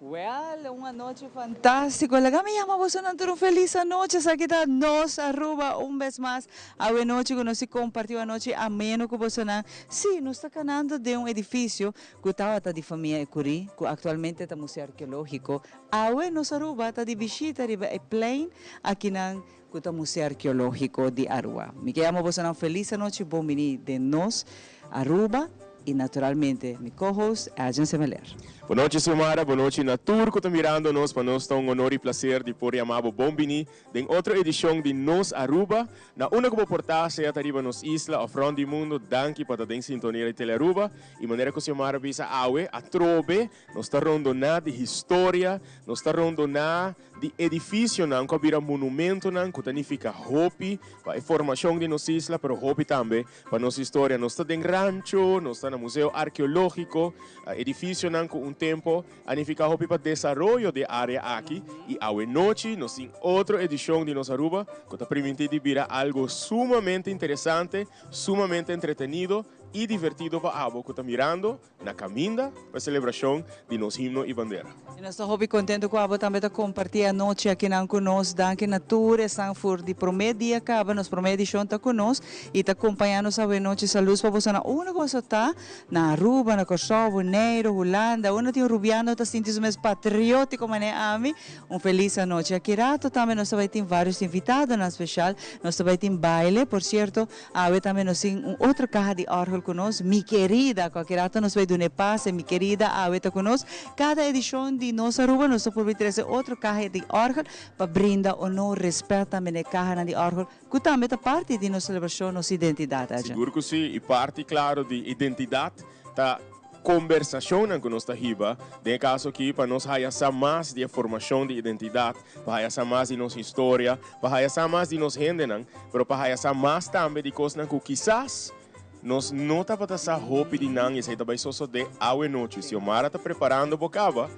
Well, un anochi fantastico. Laga mi yama bosonan tur un feliz anochi. Esaki ta Nos Aruba un bes mas. Awe nochi cu nos si comparti un anochi ameno cu bosonan. Si, nos ta canando den un edificio cu tawata di famia Ecury, cu actualmente ta Museo Arqueologico. Awe Nos Aruba ta di bishita riba e plein akinan cu ta Museo Arqueologico di Aruba. Mi ke yama bosonan feliz anochi, bon bini den Nos Aruba y naturalmente mi co-host Edjean Semeler. Bon nochi Xiomara, bon nochi na tur cu ta mirando nos, pa nos ta un honor y placer di por yama bo bon bini den otro edicion di Nos Aruba. Na unda cu bo por ta, sea ta riba nos isla of rond di mundo, danki pa ta den sintonia di Telearuba. Y manera cu Xiomara bisa awe, atrobe nos ta rondona di historia, nos ta rondona di edificionan cu a bira monumentonan cu ta nifica hopi pa e formacion di nos isla, pero hopi tambe pa nos historia. Nos ta den rancho, nos ta na Museo Arqueologico, edificionan cu un tempo a nifica hopi pa desaroyo di e area aki. Y awe nochi nos tin otro edicion di Nos Aruba cu ta priminti di bira algo sumamente interesante, sumamente entretenido y divertido pa abo cu ta mirando Na caminda pa e celebracion di nos himno y bandera. Y nos ta hopi contento cu abo tambe ta comparti e anochi akinan cu nos. Danki na tur esnan for di prome dia caba, nos prome edicion ta cu nos y ta compaña nos awe nochi. Salud pa boso na unda cu boso ta, na Aruba, na Corsou, Boneiru, Hulanda, unda tin un Rubiano ta sinti su mes patriotico manera ami. Un feliz anochi. Aki rato tambe nos ta bay tin varios invitadonan special. Nos ta bay tin baile, por cierto. Awe tambe nos tin un otro caha di orgel cu nos, Mi Querida. Cualkier rato nos bay duna e pase, Mi Querida awe ta cu nos. Cada edicion di Nos Aruba nos ta purbi trece otro caha di orgel pa brinda honor, respet tambe na e cahanan di orgel cu tambe ta parti di nos celebracion, nos identidad, Edjean. Sigur cu si, y parti claro di identidad ta Kombersashonnan ku nos ta hiba, den e kaso aki pa nos haya sa mas di e formashon di identidat, pa haya sa mas di nos historia, pa haya sa mas di nos hendenan, pero pa haya sa mas tambe di kosnan ku kisas nos no tabata sa hopi di nan i esei ta bai sosodé awe nochi. Xiomara ta preparando bo kaba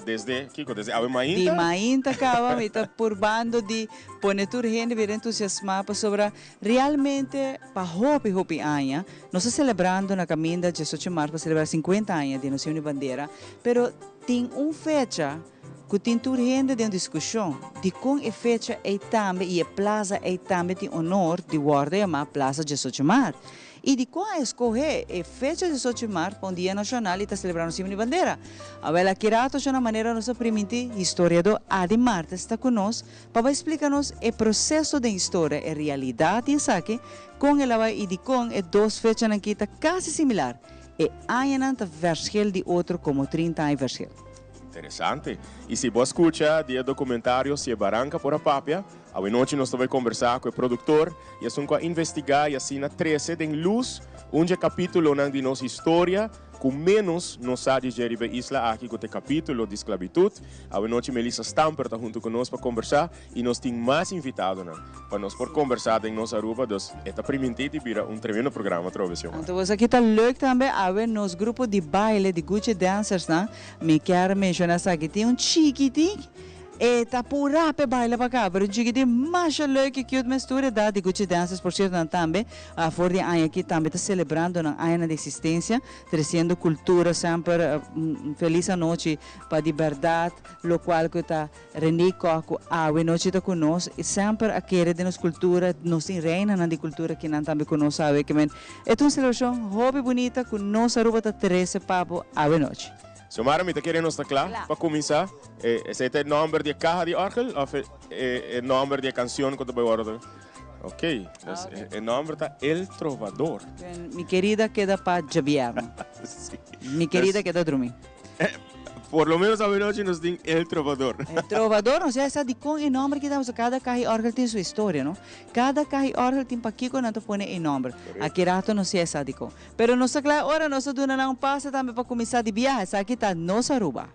desde kiko? Desde awe mainta? Di mainta kaba mi ta purbando di pone tur hende bira entusiasmá pasobra Realmente pa hopi hopi aña nos ta celebrando na caminda diesocho mars pa celebra 50 aña di nos himno y bandera, pero tin un fecha cu tin tur hende den discusion dicon e fecha ey tambe y e plaza ey tambe tin honor di wordo yama Plaza diesocho Mart y dicon a escoge e fecha diesocho mart pa un dia nacional y ta celebra nos himno y bandera. Awel aki rato shona manera nos a priminti historiador Ady Martes ta cu nos Pa bai splika nos e proseso den historia, e realidat di esaki, kon el a bai i dikon e dos fechanan ki ta kasi similar, e añanan ta verschil di otro komo 30 aña verschil. Interesante. I si bo a skucha di e dokumentario Si e Baranka por a papia, awenochi nos ta bai kombersá ku e produktor i esun ku a investigá i asina trese den lus un dje kapítulonan di nos historia Ku ménos nos sa di dje riba e isla aki ku ta e kapítulo di sklabitut. Awenochi Melissa Stamper ta huntu ku nos pa kombersá i nos tin mas invitadonan pa nos por kombersá den Nos Aruba, dus e ta primintí di bira un tremendo programa atrobe, Xiomara. Anto boso aki ta leuk tambe, awe nos grupo di baile di Gucci Dancersnan, mi kier menshoná esaki, tin un chikitin E ta purá p'e baila pa ka, pero chikitin masha leuk i cute mes tur edat di Gucci Dancers. Por cierto nan tambe for di e aña aki tambe ta celebrando nan añanan di existencia, treciendo cultura semper. Un feliz anochi pa di berdad locual cu ta Rene Kock cu awe nochi ta cu nos i semper a kere den nos cultura, nos tin reinanan di cultura kinan tambe cu nos awe ke men e ta un celebracion hopi bunita cu nos Aruba ta trece pa bo awe nochi. Xiomara, mi ta kere nos ta kla pa kuminsá. Esei ta e nòmber di e kaha di òrgel òf e nòmber di e kansion ku ta bai wòrdu? Ok, dus e nòmber ta El Trovador. Mi kerida keda pa djabièrnu. Mi kerida keda drumí. Por lo menos awenochi nos tin El Trovador. El Trovador, nos ya sa dikon e nòmber kita pasobra kada kaha di òrgel tin su historia, no? Kada kaha di òrgel tin pakiko nan ta pone e nòmber. Aki rato nos ya sa dikon. Pero nos ta kla ora nos ta duna nan un pase tambe pa kuminsá di biaha. Esaki ta Nos Aruba.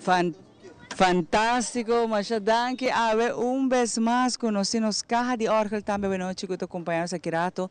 Fan fantástiko, masha danki. Awe un bes mas ku nos tin nos kaha di òrgel tambe awe nochi ku ta kompañá nos aki rato.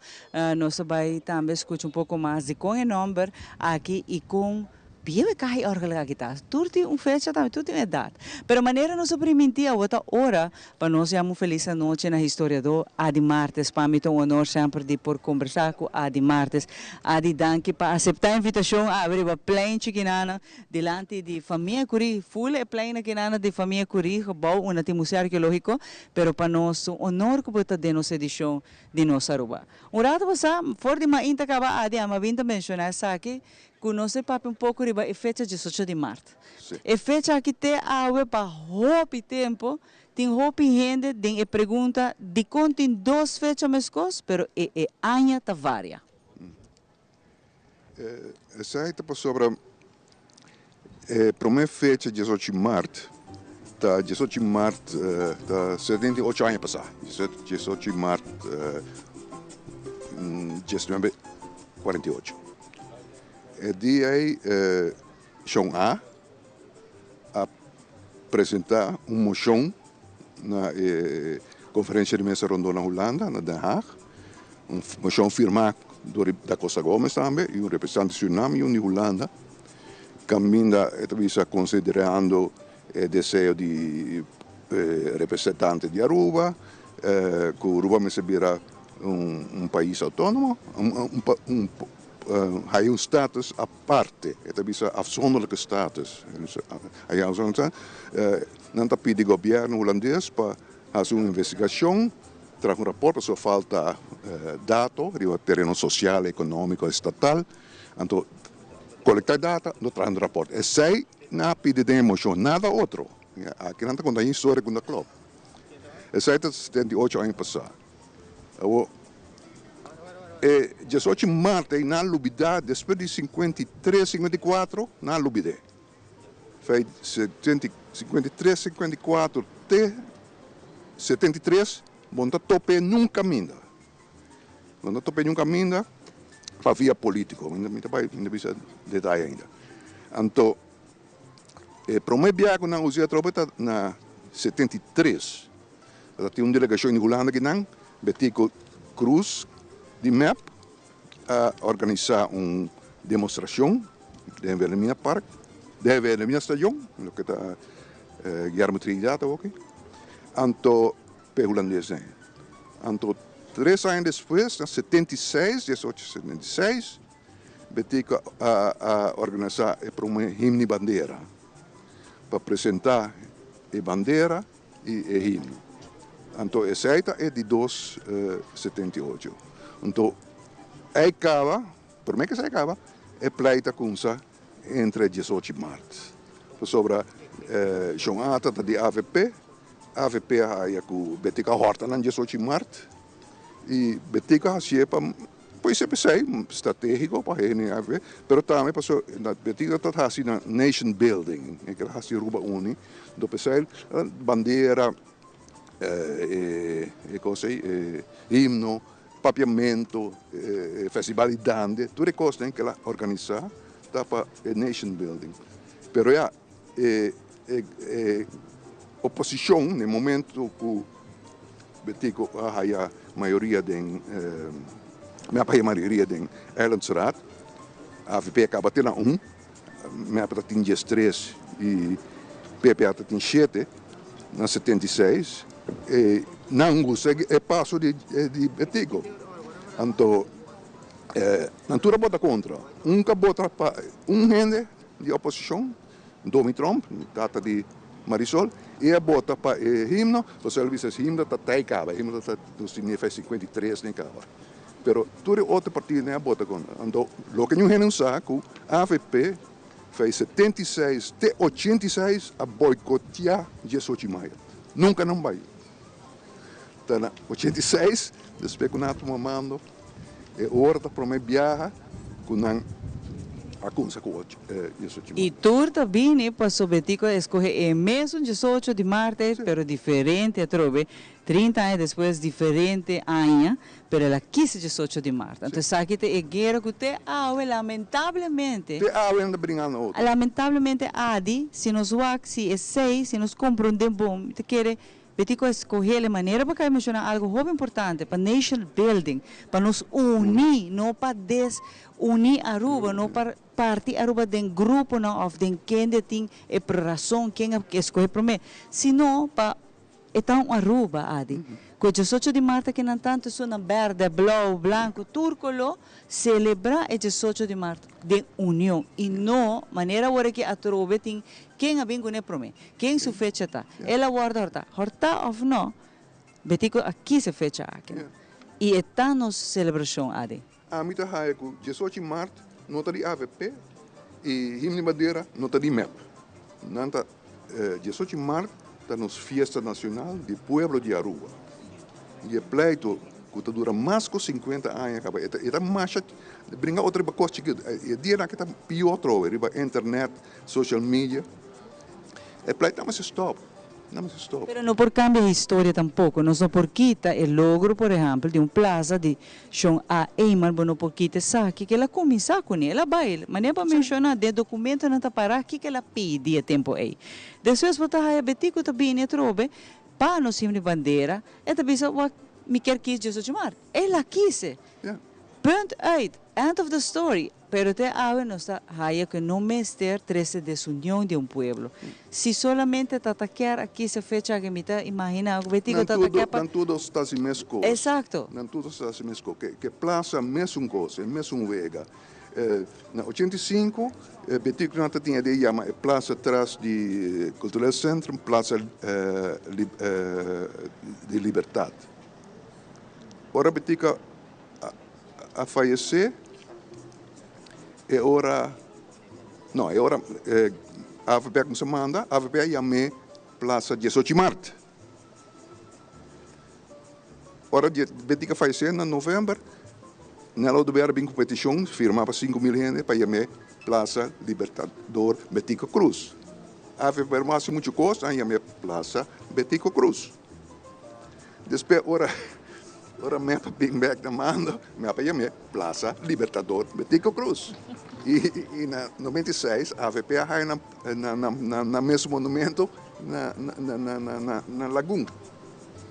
Nos ta bai tambe skucha un poko mas di kon e nòmber aki i kon bieu e kaha di òrgel aki ta. Tur tin un fecha tambe, tur tin un edat. Pero manera nos a primintí awo ta ora pa nos yama un felis anochi na historiadó Adi Martes. Pa mi ta un honor semper di por kombersá ku Adi Martes. Adi, danki pa aseptá e invitashon awe riba Plein Chikinana dilanti di famia Curie. Ful e plein akinana di famia Curie, gebou unda tin Museo Arkeológiko. Pero pa nos ta un honor ku bo ta den nos edishon di Nos Aruba. Un rato pasá, for di mainta kaba Adi a bin ta menshoná esaki, ku nos e papia un poko riba e fecha diesocho di mart. E fecha aki te awe pa hopi tempo tin hopi hende den e pregunta dikon tin dos fecha meskos pero e e aña ta varia. Esei ta pasobra e promé fecha diesocho di mart ta diesocho di mart ta 78 aña pasá, diesocho di mart diesnuebe kuarenta i ocho. E dia ei Shon A a presentá un moshon na e konferensia di mesa rondó na Hulanda, na Den Haag. Un moshon firmá dor di Da Costa Gomez tambe i un representante di Surinam i un di Hulanda, kaminda e ta bisa konsiderando e deseo di e representante di Aruba ku Aruba mester bira un pais outónomo, un Haya un status aparte, e ta bisa afzonderlijke status. Nan ta pidi gobièrnu hulandes pa hasi un investigashon, traha un rapòrt pasobra falta dato riba tereno sosial, ekonómiko, estatal. Anto kolektá e data, anto traha un rapòrt. Esei nan a pidi den e moshon, nada otro. Aki nan ta konta un historia ku no ta klòp. Esei ta 78 aña pasá. Awor, e diesocho mart ei nan a lubidá, despues di 53, 54, nan a lubid'é. Fei 53, 54 te 73, bo no ta top'é niun kaminda. Bo no ta top'é niun kaminda pa via polítiko. Mi ta bai, mi ta bisa detaye ainda. Anto, e promé biaha ku nan us'é atrobe ta na 73. Ta tin un delegashon di Hulanda kinan, Betico Croes di mep a organisá un demostrashon den Wilhelmina Park, den Wilhelmina Stadion, loke ta Guillermo Trinidad awoki, anto p'e hulandesnan. Anto tres aña despues, na 76, 1876, Betico a organisá e promé Himni Bandera pa presentá e bandera. i e himno. Anto esei ta e di dos 78. Anto ei kaba, promé ku esei kaba, e pleita kumsa entre 18 mart. Pasobra Shon Ata ta di avp, avp a haya ku Betico a hòrta nan 18 mart i Betico a hasié pa Pues e p'esei strategico pa hende avp, pero tambe pasobra Betico ta hasi na nation building, e ker hasi Aruba uni, enton p'esei bandera, e cos ei, e himno, papiamento, e festival di dande, tur e cosnan ke el a organisa ta pa e nation building. Pero ya, e. Oposicion na e momento cu Betico a haya mayoria den mep a haya mayoria den Eilandsraad, avp a caba te na un, mep ta tin diestres y PPA ta tin shete na 76, e nan gusta e paso di Betico, anto nan tur a bota contra, un ka bota pa un hende di oposicion. Domi Tromp, tata di Marisol, e a bota pa e himno, pasobra el a bisa es himno ta tei caba, e himno ta nos tin nefa e 53 ne caba. Pero tur e otro partidonan a bota contra. Anto loke ñu hende no sa cu avp fei 76 te 86 a boicotea 18 mayo. Nunca nan bay. Ta na 86 despues cu nan a tuma mando e ora ta prome biaha cu nan a cuminsa cu 18 I tur ta bini paso Betico a escoge e mesun 18 di maart, pero diferente atrobe, 30 aña despues diferente aña, pero el a kisa 18 di maart. Anto esaki ta e guera cu te awe lamentablemente. Te awe nan ta bringa na otro. Lamentablemente Adi, si nos wak si esey, si nos comprende bon, mi ta kere Betico a escoge e manera pa kai menciona algo hopi importante pa nation building, pa nos uni, no pa des uni Aruba, no pa parti Aruba den gruponan of den kende tin e razon ken a escoge prome, sino pa e ta un Aruba, Adi. Cu e 18 di maart aki nan tanto esunnan berde, blauw, blanco, tur colo, celebra e 18 di maart den union y no manera awor aki atrobe tin ken a bin cune prome. Ken su fecha ta? El a wordo horta. Horta of no, Betico a kies e fecha aki. Y e ta nos celebracion, Adi. Ami ta haya cu 18 maart no ta di avp y Himno di Bandera no ta di mep. Nan ta 18 maart ta nos fiesta nacional di pueblo di Aruba. Y e pleito cu ta dura mas cu 50 aña caba e ta masha bringa otro riba cos chikito. E dianan aki ta pio atrobe riba internet, social media. E pleito nan mester stop. Nan mester stop. Pero no por cambia historia tampoco. Nos no por kita e logro, por ehempel, di un plaza di Shon A. Eman, bo no por kita esaki cu el a cuminsa cune. El a bay, manera bo a menciona, den documentonan ta para kico el a pidi e tempo ey. Despues bo ta haya Betico ta bini atrobe pa nos himno di bandera, e ta bisa, wak, mi kier kies 18 maart. El a kies. Punt uit. End of the story. Pero te awe nos ta haya cu no mester trece desunion den un pueblo. Si solamente tata kier a kies e fecha aki mi ta imagina cu Betico Nan tata tur kier pa. Nan tur dos ta haci mes cos. Exacto. Nan tur dos ta haci mes cos. Ke plaza mesun cos, e mesun wega. Na 85 Betico nan ta tin e idea yama e plaza tras di Cultureel Centrum Plaza di Libertad. Ora Betico a fayece e ora no e ora avp a cuminsa manda avp a yam'e Plaza 18 Maart. Ora Betico a fayece na november Nel Oduber a bin cu peticion firma pa 5000 hende pa yam'e Plaza Libertador Betico Croes. Avp no haci mucho cos nan yam'e Plaza Betico Croes. Despues ora ora mep a bin bek na mando, mep a yam'é Plaza Libertador Betico Croes. I i na 96 avp a haya nan nan nan nan mes monumento na na na na na na Lagun.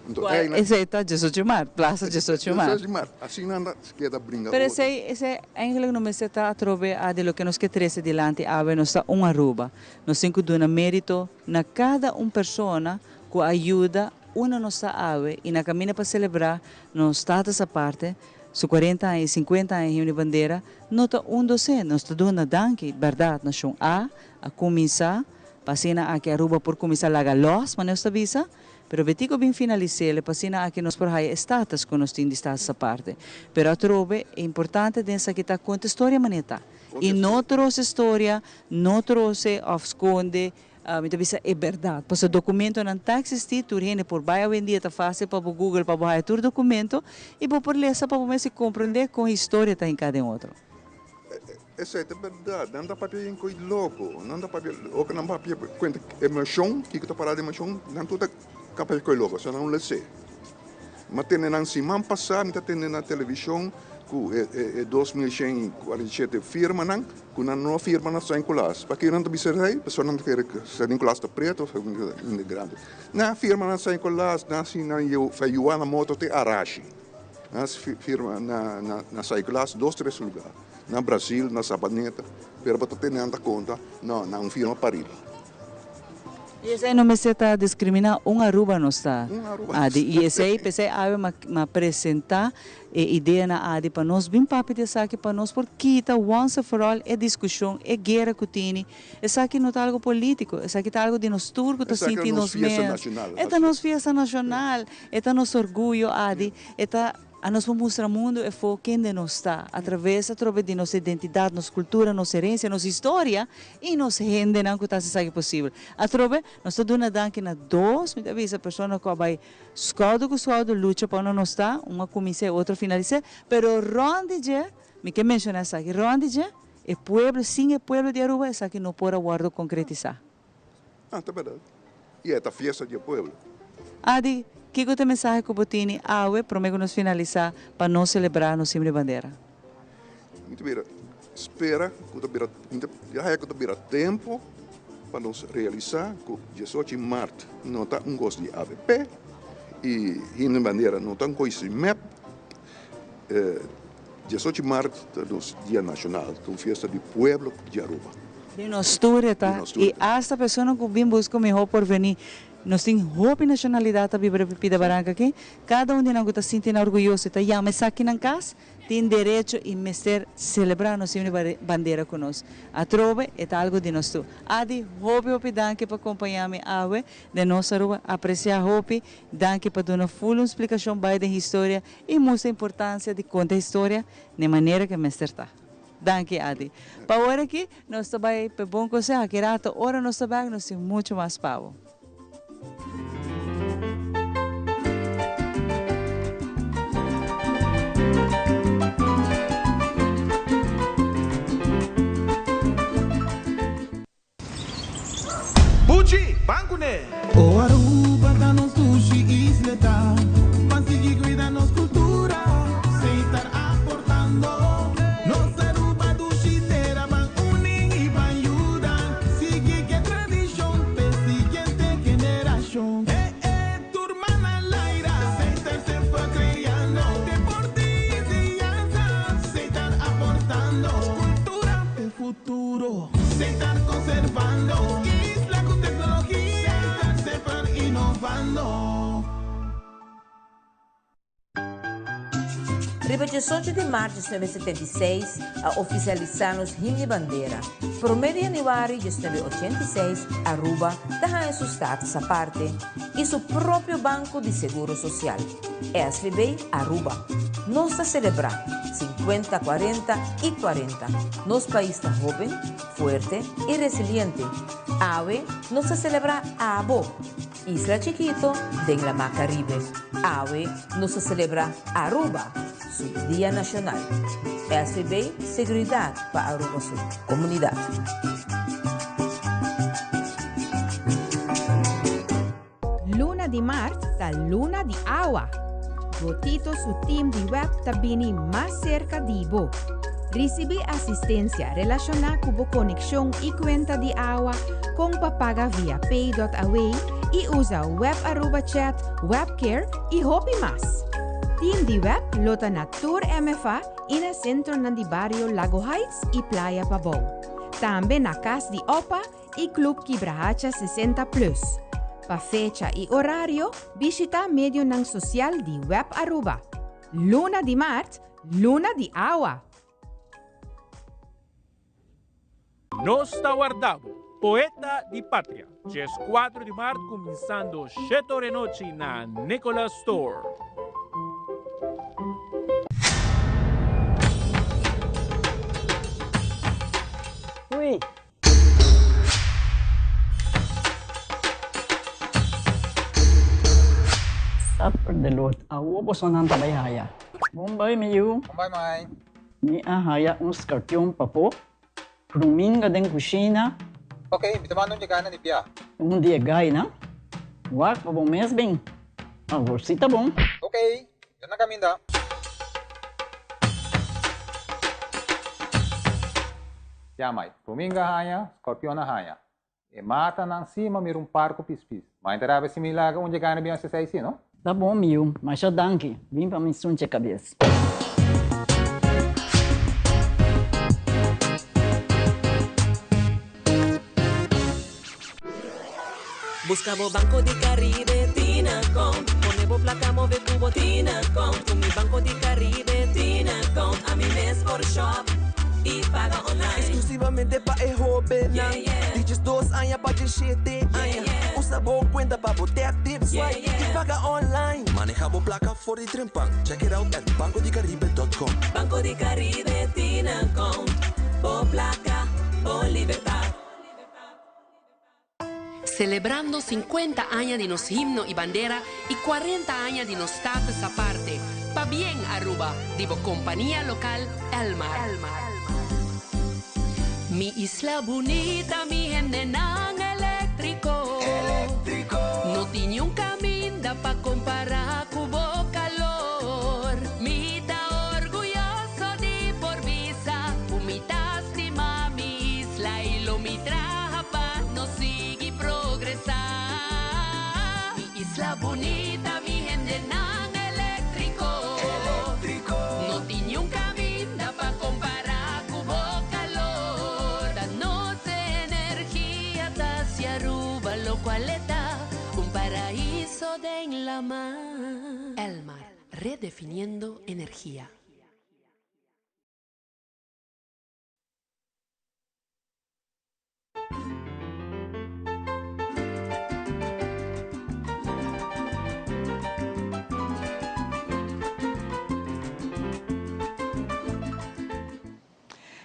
Anto Cual ei nan. Esei ta 18 maart, Plaza 18 maart. 18 maart. Asina nan ta keda bringa Pero otro. esei esei eigenlijk no mester ta atrobe a di loke nos ke trese dilanti awe, nos ta un Aruba. Nos tin ku duna merito na kada un persona ku a yuda unda nos ta awe i na kaminda pa selebrá nos Status Aparte, su 40 aña i 50 aña himno di bandera, no ta un dosé. Nos ta duna danki, bèrdat, Nashon A a kuminsá pa asina aki Aruba por kuminsá laga lòs, manera nos ta bisa, pero Betico bin finalis'é pa asina aki nos por haya e status ku nos tin di Status Aparte. Pero atrobe e importante den esaki ta konta e storia manera ta i no trose storia, no trose òf skonde. Mi ta bisa e berdad, pasobra documentonan ta existi, tur hende por bay awendia ta facil pa bo google pa bo haya tur documento y bo por lesa pa bo mes y comprende con historia ta hinca den otro. Esey ta berdad, nan ta papia yen coy loco, nan ta papia, ora nan papia cuenta emocion, kico ta para di emocion, nan tur ta papia coy loco, so nan no lese. Mi a tende nan siman pasa, mi ta tende na television. Ku e 2147 firmanan ku nan no a firma na San Nicolas. Pakiko nan ta bisa esei? Pasobra nan ta kere ku San Nicolas ta preto of hende grandi. Nan a firma na San Nicolas, nan a hasi nan fayua na moto te Arashi. Nan a firma na San Nicolas dos tres lugar. Na Brasil, na Sabaneta, pero bo ta tene nan ta konta, no, nan firma pariba. I esei no mester ta diskriminá, un Aruba nos ta, Adi. I esei, p'esei awe m'a presentá e idea na Adi pa nos bin papia di esaki, pa nos por kita once and for all e diskushon, e guera ku tini. Esaki no ta algu polítiko, esaki ta algu di nos tur ku ta sinti nos mes. E ta nos fiesta nashonal, e ta nos orguyo, Adi. E ta. A nos por mustra mundu e fo kende nos ta, atraves atrobe di nos identidat, nos kultura, nos herensia, nos historia i nos hendenan ku ta hasi esaki posibel. Atrobe, nos ta duna danki na dos, mi ta bisa, persona ku a bai skouder ku skouder lucha pa unda nos ta, un a kuminsá e otro a finalisá, pero rònt di dje, mi ke menshoná esaki, rònt di dje, e pueblo, sin e pueblo di Aruba esaki no por a wòrdu konkretisá. Ah, ta berdad. I e ta fiesta di e pueblo. Adi, kiko ta e mensahe ku bo tini awe promé ku nos finalisá pa nos selebrá nos Himno di Bandera? Mi ta bira spera ku ta bira, mi ta haya ku ta bira tempu pa nos realisá ku diesocho di mart no ta un kos di avp i Himno di Bandera no ta un kos di mep. 18 mart ta nos dia nashonal, ta un fiesta di pueblo di Aruba. Di nos tur e ta, i asta persona ku bin buska un mihó porvenir. Nos tin hopi nashonalidat ta biba riba pida baranka aki. Kada un di nan ku ta sinti nan orguyoso i ta yama esaki nan kas, tin derecho i mester selebrá nos himno di bandera ku nos. Atrobe e ta algu di nos tur. Adi, hopi hopi danki pa kompañá mi awe den nos Aruba. Apresiá hopi. Danki pa duna ful un splikashon bai den historia I mustra importancia di conta historia n'e manera ke mester ta. Danki Adi. Pa ora aki nos ta bai p'e bon conseho aki rato ora nos ta bek nos tin mucho mas pa bo. Buchi, ban kuné! O Aruba ta nos dushi isleta, Ban sigui cuida nos cultura, Seitar aportando. Nos Aruba dushi tera, Ban uni y ban yuda, Sigui ke tradicion p'e siguiente generacion. Eh eh, tur man al aire, Seitar semper creando, Deporte y enseñanza, Seitar aportando. Cultura p'e futuro. Seitar conservando isla cu tecnologia. Seitar semper innovando. Riba diesocho di mart diesnuebe setenta i seis a ofisialisá nos himno i bandera. Promé di yanüari diesnuebe ochenta i seis Aruba ta haña su status aparte i su propio banko di seguro sosial, SVB Aruba. Nos ta selebrá sinkuenta, kuarenta i kuarenta. Nos pais ta hoben, fuerte i resiliente. Awe nos ta selebrá abo, isla chikito den Lamá Karibe. Awe nos ta selebrá Aruba, su Dia Nashonal. SVB, seguridat pa Aruba su komunidat. Luna di mart ta luna di awa. Botito su team di web ta bini mas serka di bo. Risibí asistensia relashoná ku bo konekshon i kuenta di awa kon pa paga via pay.away i usa Web Aruba Chat, Webcare i hopi mas. Team di web lo ta na tur MFA i na sentronan di bario Lago Heights i Playa Pabou. Tambe na Kas di Opa i Club Kibrahacha 60 Plus. Pa fecha i orario, bishita medionan sosial di Web Aruba. Luna di maart, luna di awa! Nos ta warda bo, Poeta di Patria, 14 di maart cuminsando shete ora e nochi na Nicolas Store. Hui! Supper de lot awo bosonan ta bai haya. Bon bai mi yu. Bon bai mai. Mi a haya un skarpion pafó, kruminga den kushina. Ok, mi ta manda un dje gainan di bia. Un di e gainan? Wak pa bo mes bin. Awor si ta bon. Ok, yo na kaminda. Ya mai, Ruminga haña, Scorpion a haña. E matanan si ma mira un par ku pispis. Ma inta rabia si mi laga un dje gana bin hasi esei si, no? Ta bon mi yu, masha danki. Bin pa mi sunche kabes. Busca bo Banco di Caribe tin account. Pone bo placa move cu bo tin account. Cu mi Banco di Caribe tin account. Ami mes por shop y paga online. Exclusivamente pa e hobennan di 12 aña pa 17 aña. Usa bo cuenta pa bo tap, tip, swipe y paga online. Maneha bo placa for di trempan. Check it out at bancodicaribe.com. Banco di Caribe tin account. Bo placa, bo libertad. Celebrando 50 aña di nos himno y bandera y 40 aña di nos status aparte. Pabien Aruba, di bo compania local Elmar. Mi isla bunita, mi hendenan electrico. Electrico. No tin un caminda pa compara cu bo calor. Mi ta orguyoso di por bisa, mi ta stima mi isla y lo mi traha pa nos sigui progresa. Mi isla bunita, mi hendenan electrico. Electrico. No tin un caminda pa compara cu bo calor. Ta nos energia ta haci Aruba locual e ta, un paraiso den lama. Elmar, redefiniendo energia.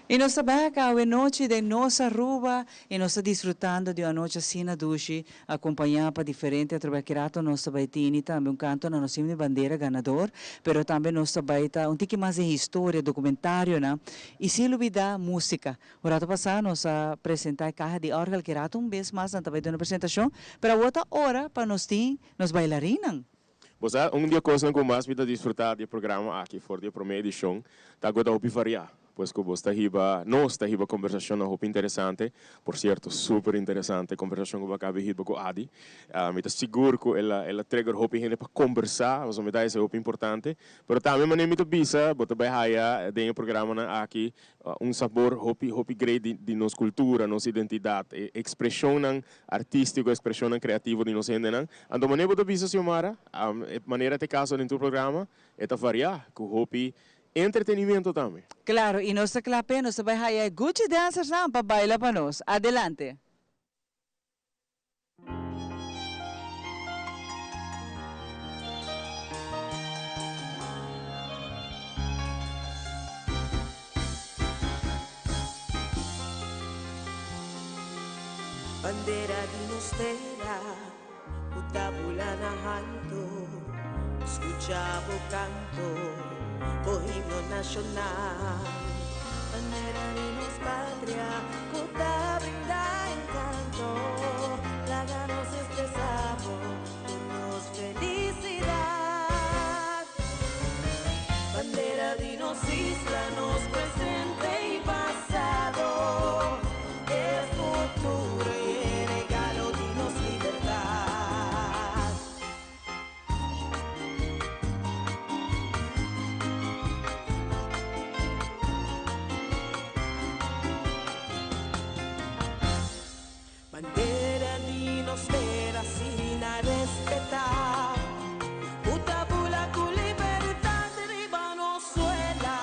Y nos ta bek awe nochi den nos Aruba y nos ta disfrutando di un anochi asina dushi acompaña pa diferente atrobe aki rato nos ta bay tini tambe un canto na nos himno y bandera ganador pero tambe nos ta bay ta un tiki mas den historia documentarionan y sin lubida musica. Un rato pasa nos a presenta e caha di orgel ki rato un bes mas nan ta bay duna presentacion pero awor ta ora pa nos tin nos bailarinnan. Bo sa, un di e kosnan ku mas mi ta disfrutá di e programa aki for di e promé edishon ta ku e ta hopi variá. Pues ku bos ta hiba, nos ta hiba kombersashonnan hopi interesante. Por sierto, super interesante e kombersashon ku bo a kaba di hiba ku Adi. Mi ta sigur ku el a el a trigger hopi hende pa kombersá, pasobra mi ta esei hopi importante. Pero tambe manera mi ta bisa, bo ta bai haya den e programanan aki un sabor hopi hopi great di di nos kultura, nos identidat, e ekspreshonnan artístiko, ekspreshonnan kreativo di nos hendenan. Anto manera bo ta bisa, Xiomara, e manera ta e kaso den tur programa, e ta variá ku hopi entretenimiento tambe. Claro, y nos ta cla p'e, nos ta bay haya e Gucci Dancersnan pa baila pa nos. Adelante. Bandera di nos tera ku ta bula na halto, skucha bo kanto, bo himno nashonal. Bandera di nos patria ku ta brinda enkanto, laga nos ekspresá bo ku nos felisidat. Bandera di nos isla, nos presente i pasado, e futuro i e regalo di nos libertat. Bandera di nos tera asina respetá, ku ta bula ku libertat riba nos suela.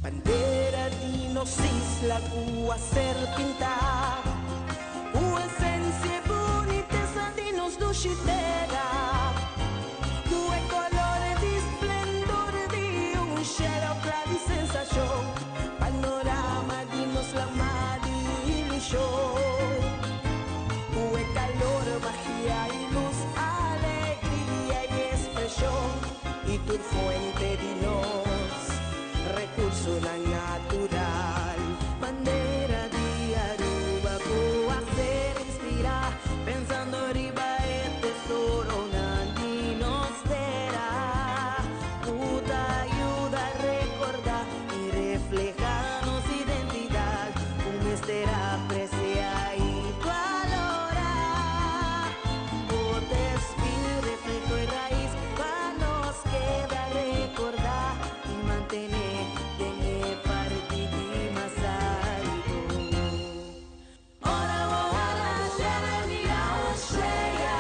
Bandera di nos isla ku a ser pintá Ku esensia i bunitesa di nos dushi tera Ku e kolor di splendor di un shelu kla di sensashon Panorama di nos lama di ilushon Ku e kalor, magia i lus, alegria i ekspreshon I tur fuente di nos rekursonan natural. Bandera di Aruba ku a ser inspirá pensando riba e tesoronan di nos tera ku ta yuda rekordá i reflehá nos identidat ku mester apresiá i balorá. Bo ta spil, refleho i rais pa nos keda rekordá i mantené den e parti di mas alto. Ora bo hala shera mira un strea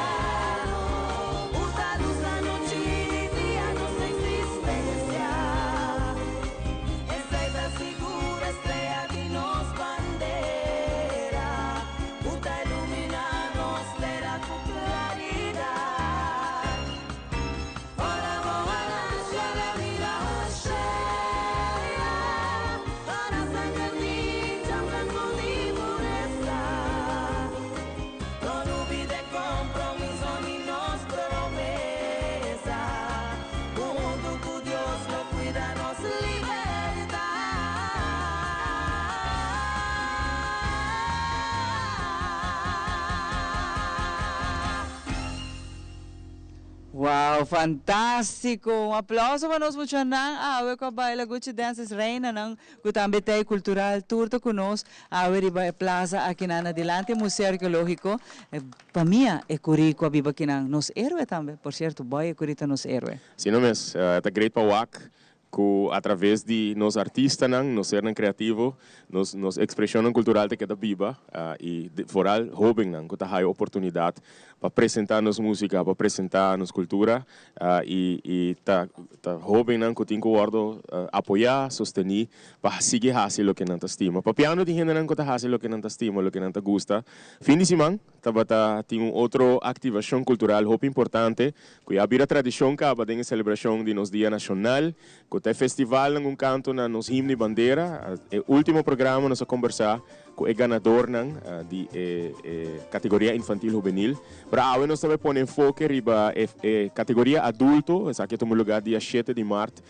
ku ta lus anochi i di dia nos existencia. Esei ta sigur e strea di nos bandera ku ta ilumina nos tera ku claridad. Ora bo hala shera mira un strea Para sanger di blanco di puresa No lubida e compromiso ni nos promesa Ku hunto ku Dios lo cuida nos libertad. Wow, fantástiko! Un aplauso pa nos muchanan awe ku a baila Gucci Dances Reinanan ku tambe ta e kultural tur ta ku nos awe riba e plaza akinan na dilanti e Museo Arkeológiko. Pa mia e kuri ku a biba akinan nos héroe tambe. Por sierto, boy e kuri ta nos héroe. Asina mes, ta great pa wak ku a traves di nos artistanan, nos sernan kreativo, nos nos ekspreshonnan kultural ta keda biba i foral hóbennan ku ta haya oportunidat pa presentá nos músika, pa presentá nos kultura i i ta ta hóbennan ku tin ku wòrdu apoyá, sostení pa sigui hasi loke nan ta stima. Papiando di hendenan ku ta hasi loke nan ta stima, loke nan ta gusta, fin di siman Tabata tin un otro activacion cultural hopi importante cu ya bira tradicion caba den e celebracion di nos Dia Nacional, cu ta e festivalnan Un Canto na Nos Himno y Bandera. E ultimo programa nos a combersa cu e ganadornan di e categoria infantil hubenil, pero awe nos ta bay pone enfoke riba e categoria adulto. Esaki a tuma lugar dia shete di maart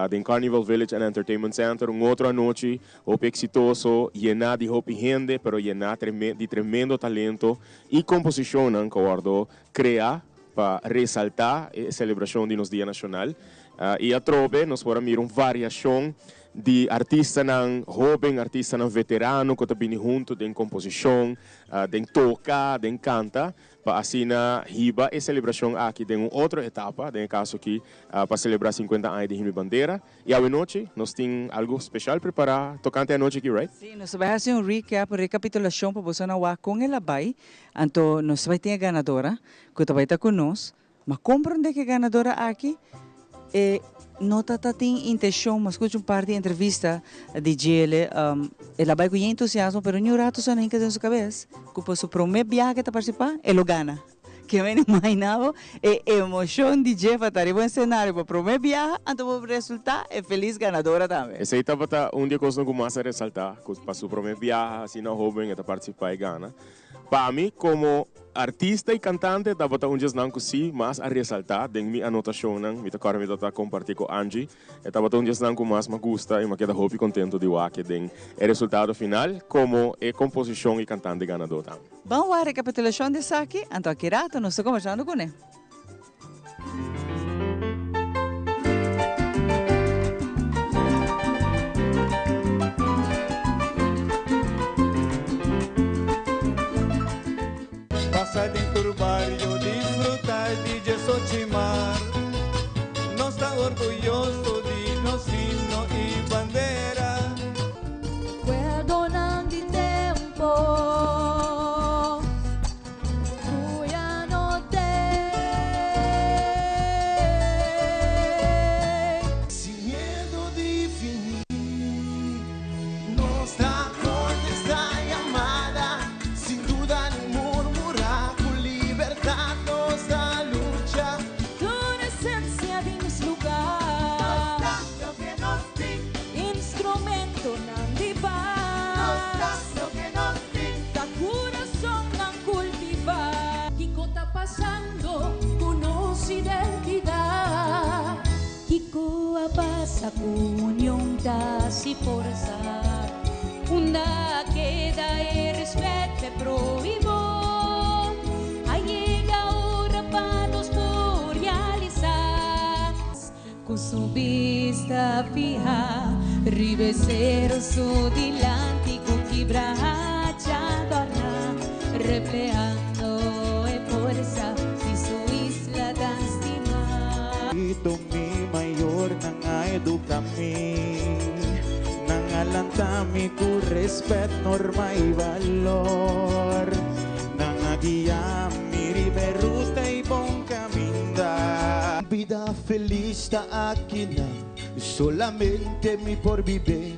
den Carnival Village and Entertainment Center, un otro anochi Hopi eksitoso, yená di hopi hende, pero yená di tremendo talento i komposishonnan ku a wòrdu kreá pa resaltá e selebrashon di nos Dia Nashonal. I atrobe nos por a mira un variashon di artistanan hóben, artistanan veterano ku ta bini huntu den komposishon, den toka, den kanta. Pa asina hiba e celebracion aki den un otro etapa, den e caso aki pa celebra 50 aña di Himno y Bandera. Y awenochi nos tin algo special prepara tocante e anochi aki, right? Sí, nos ta bai haci un recap, un recapitulacion pa boso na wak con el a bai. Anto nos ta bai tin e ganadora cu ta bai ta cu nos. Ma comprende cu e ganadora aki e no ta ta tin intencion, mi a scucha un par di entrevista di djele, el a bay cu yen entusiasmo pero ni un rato so a hinca den su cabes cu pa su prome biaha cu e ta participa e lo gana. Ke men imagina bo e emocion di dje pa ta riba un escenario pa prome biaha anto bo resulta e feliz ganadora tambe. Esey tabata un di e cosnan cu mas a resalta cu pa su prome biaha asina hoben e ta participa y gana. Pa mi komo artista i kantante tabata un djesnan ku sí mas a resaltá den mi anotashonnan. Mi ta kòrda mi tabata kompartí ku Angie. E tabata un djesnan ku mas m'a gusta i m'a keda hopi kontentu di wak den e resultado final komo e komposishon i kantante ganadó tambe. Ban wak rekapitulashon di esaki, anto aki rato nos ta kombersando kuné. Pasa den tur bario disfruta di Djesochimar. Nos ta orguyoso di nos himno y bandera. Recuerdonan di tempo. Cu ya no t'ey. Nos ta contesta yamada sin duda ni murmura, cu libertad nos ta lucha. Tur esencia di nos lugar. Nos ta loke nos tin. Instrumentonan di paz. Nos ta loke nos tin. Ta curasonnan cultiva. Kico ta pasando cu nos identidad? Kico a pasa cu union ta haci forsa? Unda a keda e respet p'e prohibo? A yega ora pa nos por realisa. Cu su bista fiha riba e cero su dilanti cu kibrahacha dòrna, reflehando e forsa di su isla tan stima. Ito mi mayornan a educa mi, nan a lanta mi cu respet, norma y balor. Nan a guia mi riba e ruta y bon caminda. Bida feliz ta akinan, solamente mi por bibe.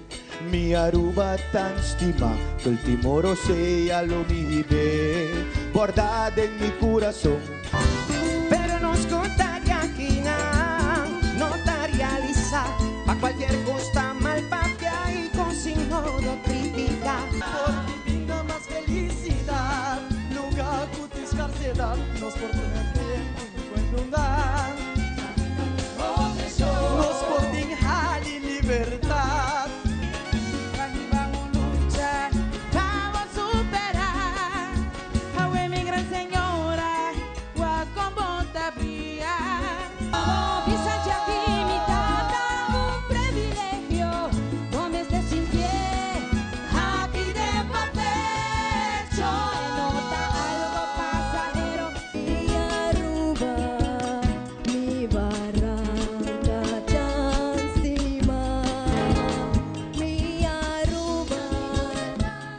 Mi Aruba tan stima, t'ultimo rosea lo mi hibe, borda den mi curason. Pero nos cu ta di akinan no ta realisa, pa cualkier cos ta mal papia y con sin nodo critica. Por bibinda mas felicidad, luga cu tin scarcedad, nos por tener tempo un buen lugar. Nos por tin hali libertad. Aki ban un lucha pa bo supera. Awe mi gran señora, wak con bo ta bria. Bo bisa djaki mi tata un privilegio, bo mester sintié happy den bo pecho. E no ta algo pasahero. Mi Aruba, mi baranca tan stima. Mi Aruba,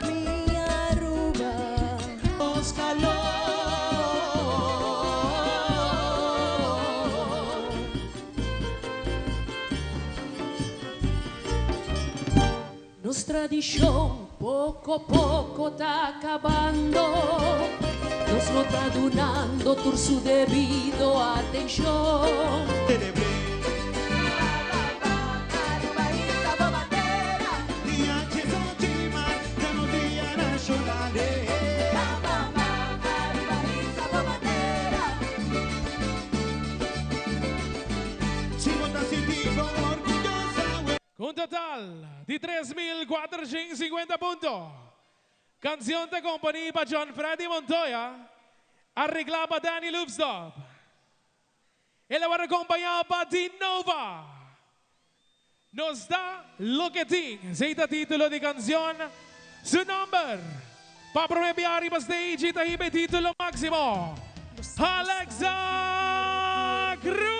mi Aruba. Nos calor. Nos tradicion poco poco ta acabando, nos no ta dunando tur su debido atencion. Cu un total di 3450 punto. Cancion ta componi pa John Freddy Montoya, aregla pa Danny Loopsdorp. El a worde acompaña pa Dinova. Nos ta loke tin. Esey ta titulo di cancion. Su nomber pa prome bia riba stage y ta hiba e titulo maximo, Alexa Cruz.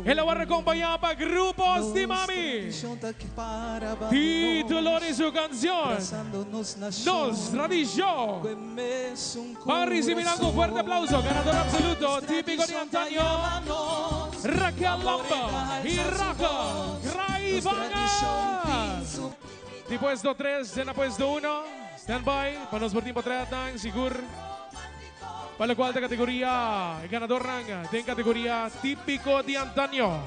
El a wòrdu akompañá pa Grupo Stimami. Título di su kanshon, Nos Tradishon. Ban risibí nan ku un fuerte aplauso ganador absoluto Típico di Antaño, Raquel Lomba i Rachel Kraivanger. Di puesto tres te na puesto uno, stand by pa nos por tin potretnan sigur. Pa locual ta categoria e ganadornan den categoria Tipico di Antaño.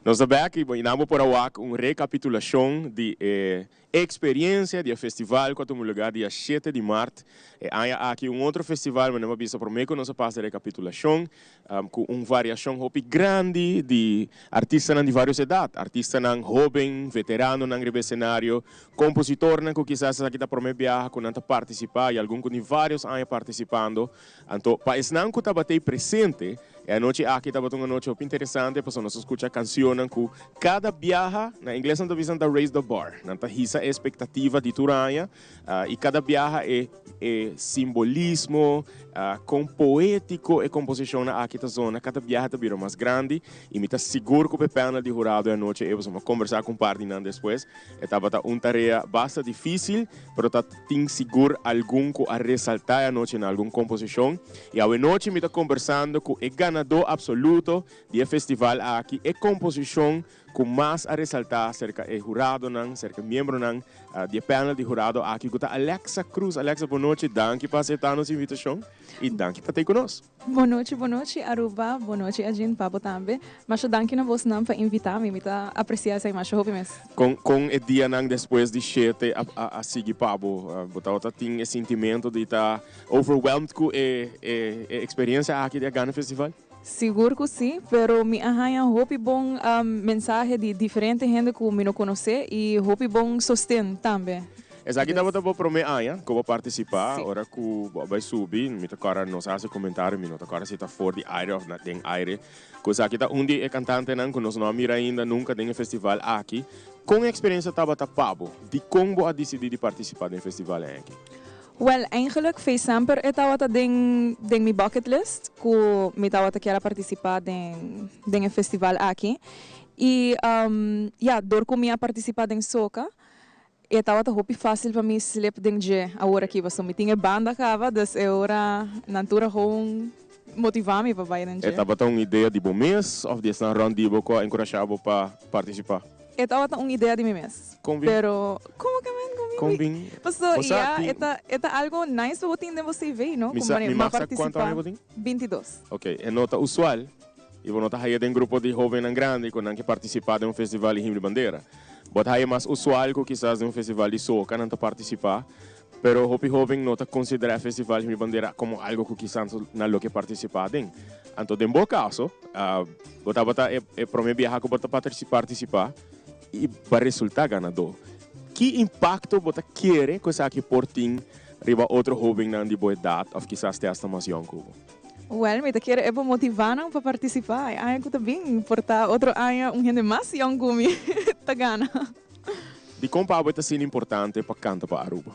Nos ta bek y bo nan bo por a wak un recapitulacion di e experiencia di e festival cu a tuma lugar dia shete di maart e aña aki. Un otro festival, manera bo a bisa prome cu nos a pasa recapitulacion, cu un variacion hopi grandi di artistanan di varios edad, artistanan hoben, veteranonan riba escenario, compositornan cu kisas esaki ta prome biaha cu nan ta participa y algun cu tin varios aña participando. Anto pa esnan cu tabatey presente e anochi aki tabata un anochi hopi interesante pasobra nos a scucha cancionnan cu cada biaha, na ingles nan ta bisa nan ta raise the bar, nan ta hisa. alsa e expectativa di tur aña y cada biaha e e simbolismo, con poetico e composicionnan aki ta zona, cada biaha ta bira mas grandi y mi ta sigur cu p'e panel di hurado e anochi ey pasobra mi a conversa cu un par di nan despues, e tabata un tarea basta dificil, pero ta tin sigur algun cu a resalta e anochi na algun composicion. Y awenochi mi ta conversando cu e ganador absoluto di e festival aki, e composicion cu mas a resalta cerca e huradonan, cerca e miembronan di e panel di hurado aki cu ta Alexa Cruz. Alexa, bon nochi, danki pa acepta nos invitacion y danki pa ta cu nos. Bon nochi, bon nochi Aruba, bon nochi Ajin, pa bo tambe. Masha danki na bosnan pa invita mi, mi ta aprecia esai masha hopi mes. Con con e dianan despues di shete a a sigui pa bo? Bo tabata tin e sintimento di ta overwhelmed cu e e experiencia aki di a gana festival? Sigur ku si, pero mi a haña hopi bon mensahe di diferente hende ku mi no konosé i hopi bon sosten tambe. Esaki tabata bo promé aña ku bo partisipá. Ora ku bo a bai subi, mi ta kòrda nos a hasi komentario, mi no ta kòrda si ta for di aire òf den aire, ku esaki ta un di e kantantenan ku nos no a mira ainda nunka den e festival aki. Kon e eksperensia tabata pa bo? Dikon bo a disidí di partisipá den e festival aki? Wel, eigenlijk fei semper e tabata den den mi bucket list ku mi tabata kier a partisipá den den e festival aki. I ya, dor ku mi a partisipá den soca, e tabata hopi fásil pa mi slip den dje awor aki pasobra mi tin e banda kaba, dus e ora nan tur a gewoon motivá mi pa bai den E dje. tabata un idea di bo mes òf di esnan rònt di bo ku a enkurashá bo pa partisipá? E tabata un idea di mi mes. Kon bin? Pero, como ke men kon bin? Kon bin? Paso, Bo sa, ya, tin e ta, e ta algo nice pa bo tin den bo CV, no? Mi Como sa, manera mi mi a mag sa cuanto participa. aña bo tin? Bintidos. Ok, e no ta usual y bo no ta haya den grupo di hobennan grandi cu nan ke participa den un festival di Himno y Bandera. Bo ta haya mas usual cu kisas den un festival di soca nan ta participa, pero hopi hoben no ta considera e festival di Himno y Bandera como algo cu kisas nan lo ke participa aden. Anto den bo caso, bo tabata e e prome biaha cu bo ta participa, i ba resultá ganadó. Ki impakto bo ta kere ku esaki por tin riba otro hóbennan di bo edat òf kisas te asta mas yòn ku bo? Wèl, mi ta kere e por motivá nan pa partisipá. E aña ku ta bin, por ta otro aña un hende mas yòn ku mi ta gana. Dikon pa abo e ta asina importante pa kanta pa Aruba?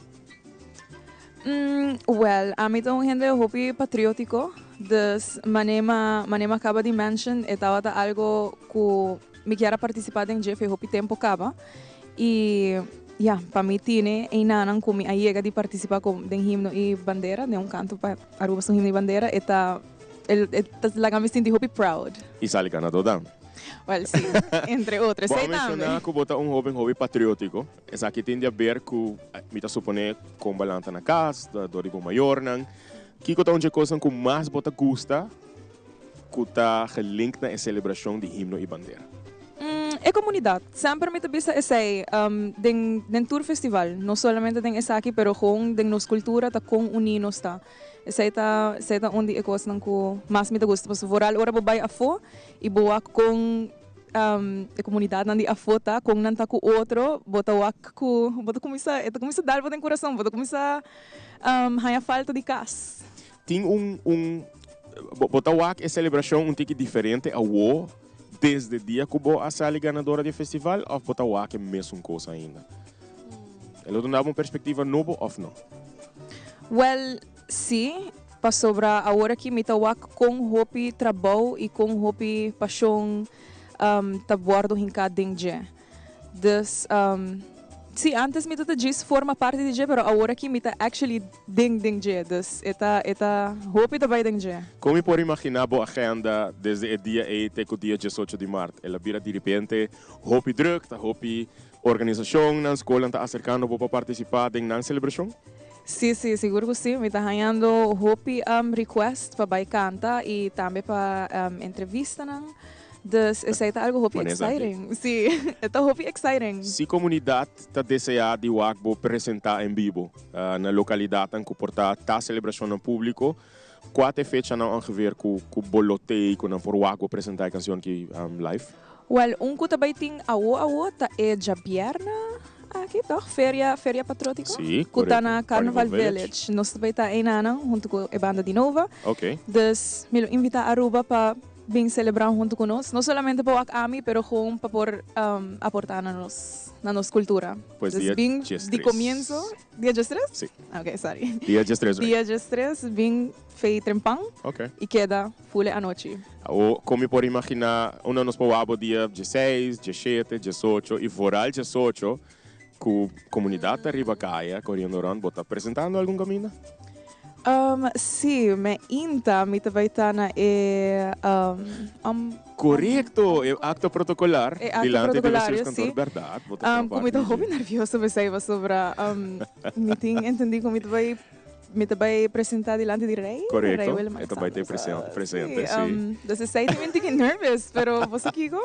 Wèl, ami ta un hende hopi patriótiko, dus manera manera mi a kaba di mention e tabata algo ku Mi kier a participa den dje fe hopi tempo caba y ya pa mi tine einanan cu mi a yega di participa cu den himno y bandera den un canto pa Aruba su himno y bandera e ta e ta laga mi sinti hopi proud. Y sali ganador tambe. Well si, entre otro Bo a esey tambe. menciona cu bo ta un hoben hopi patriotico. Esaki tin di haber cu mi ta supone con bo a lanta na cas, dor di bo mayornan. Kico ta un dje cosnan cu mas bo ta gusta Ku ta gelink na e selebrashon di himno i bandera? E komunidat. Semper mi ta bisa esei den den tur festival, no solamente den esaki pero gewoon den nos kultura ta kon uní nos ta. Esei ta esei ta un di e kosnan ku mas mi ta gusta pasobra vooral ora bo bai afó i bo wak kon e komunidatnan di afó ta, kon nan ta ku otro, bo ta wak ku bo ta kuminsá e ta kuminsá dal bo den kurason, bo ta kuminsá haña falta di kas. Tin un un bo bo ta wak e celebracion un tiki diferente awo desde dia cu bo a sali ganadora di e festival of bo ta wak e mesun cos ainda? E lo duna bo un perspectiva nobo of no? Well, si, pasobra awor aki mi ta wak con hopi trabou y con hopi pasion ta wordo hinca den dje. Dus, si, antes mi ta ta djis forma parti di dje, pero awor aki mi ta actually den den dje. Dus e ta, e ta, hopi ta bai den dje. Kon mi por imaginá bo agenda desde e dia ei te ku dia diesocho di mart? El a bira diripente hopi drùk, ta hopi organisashonnan, skolnan ta aserkando bo pa partisipá den nan selebrashon? Si, si, sigur ku si. Mi ta hañando hopi request pa bai kanta i tambe pa entrevistanan. Dus esei ta algo hopi exciting. Sí, e ta hopi exciting. Si comunidad ta desea di wak bo presenta en bibo na localidadnan cu por ta ta celebracionnan publico, cua ta e fechanan ongeveer cu cu bo lo tei cu nan por wak bo presenta e cancion aki live? Wel, un cu ta bay tin awo awo ta e djabierna aki toch? Feria, Feria Patriotico? Sí, Cu ta na correcto. Carnival Village. Nos ta bay ta einanan hunto cu e banda di Nova. Ok. Dus mi lo invita Aruba pa. bin celebra hunto cu nos. No solamente pa wak ami, pero gewoon pa por aporta na nos na nos cultura. Pues Dus dia bin djes di tres. comienzo, dia djes tres? Si. Ok, sorry. Dia djes tres, right? Dia djes tres, bin fei trempan Ok. y keda full e anochi. Awo, con mi por imagina, unda nos por wak bo dia djeseis, djeshete, djesocho y vooral djesocho, Cu comunidad ta riba caya coriendo rond, bo ta presentando algun caminda? Um, si, me inta mi ta bay ta na e um, Corecto, e acto protocolar E acto dilante di protocolario, bestuurskantoor, si. berdad, bo ta Um, forma cu mi ta parti di hopi dje. nervioso p'esey pasobra um, mi tin entendi cu mi ta bay mi ta bay presenta dilanti di rey, rey Corecto, Willem e ta bay te Alexander, so, presente, si, si. um, dus esey ta mi tin nervous, pero bo sa kico?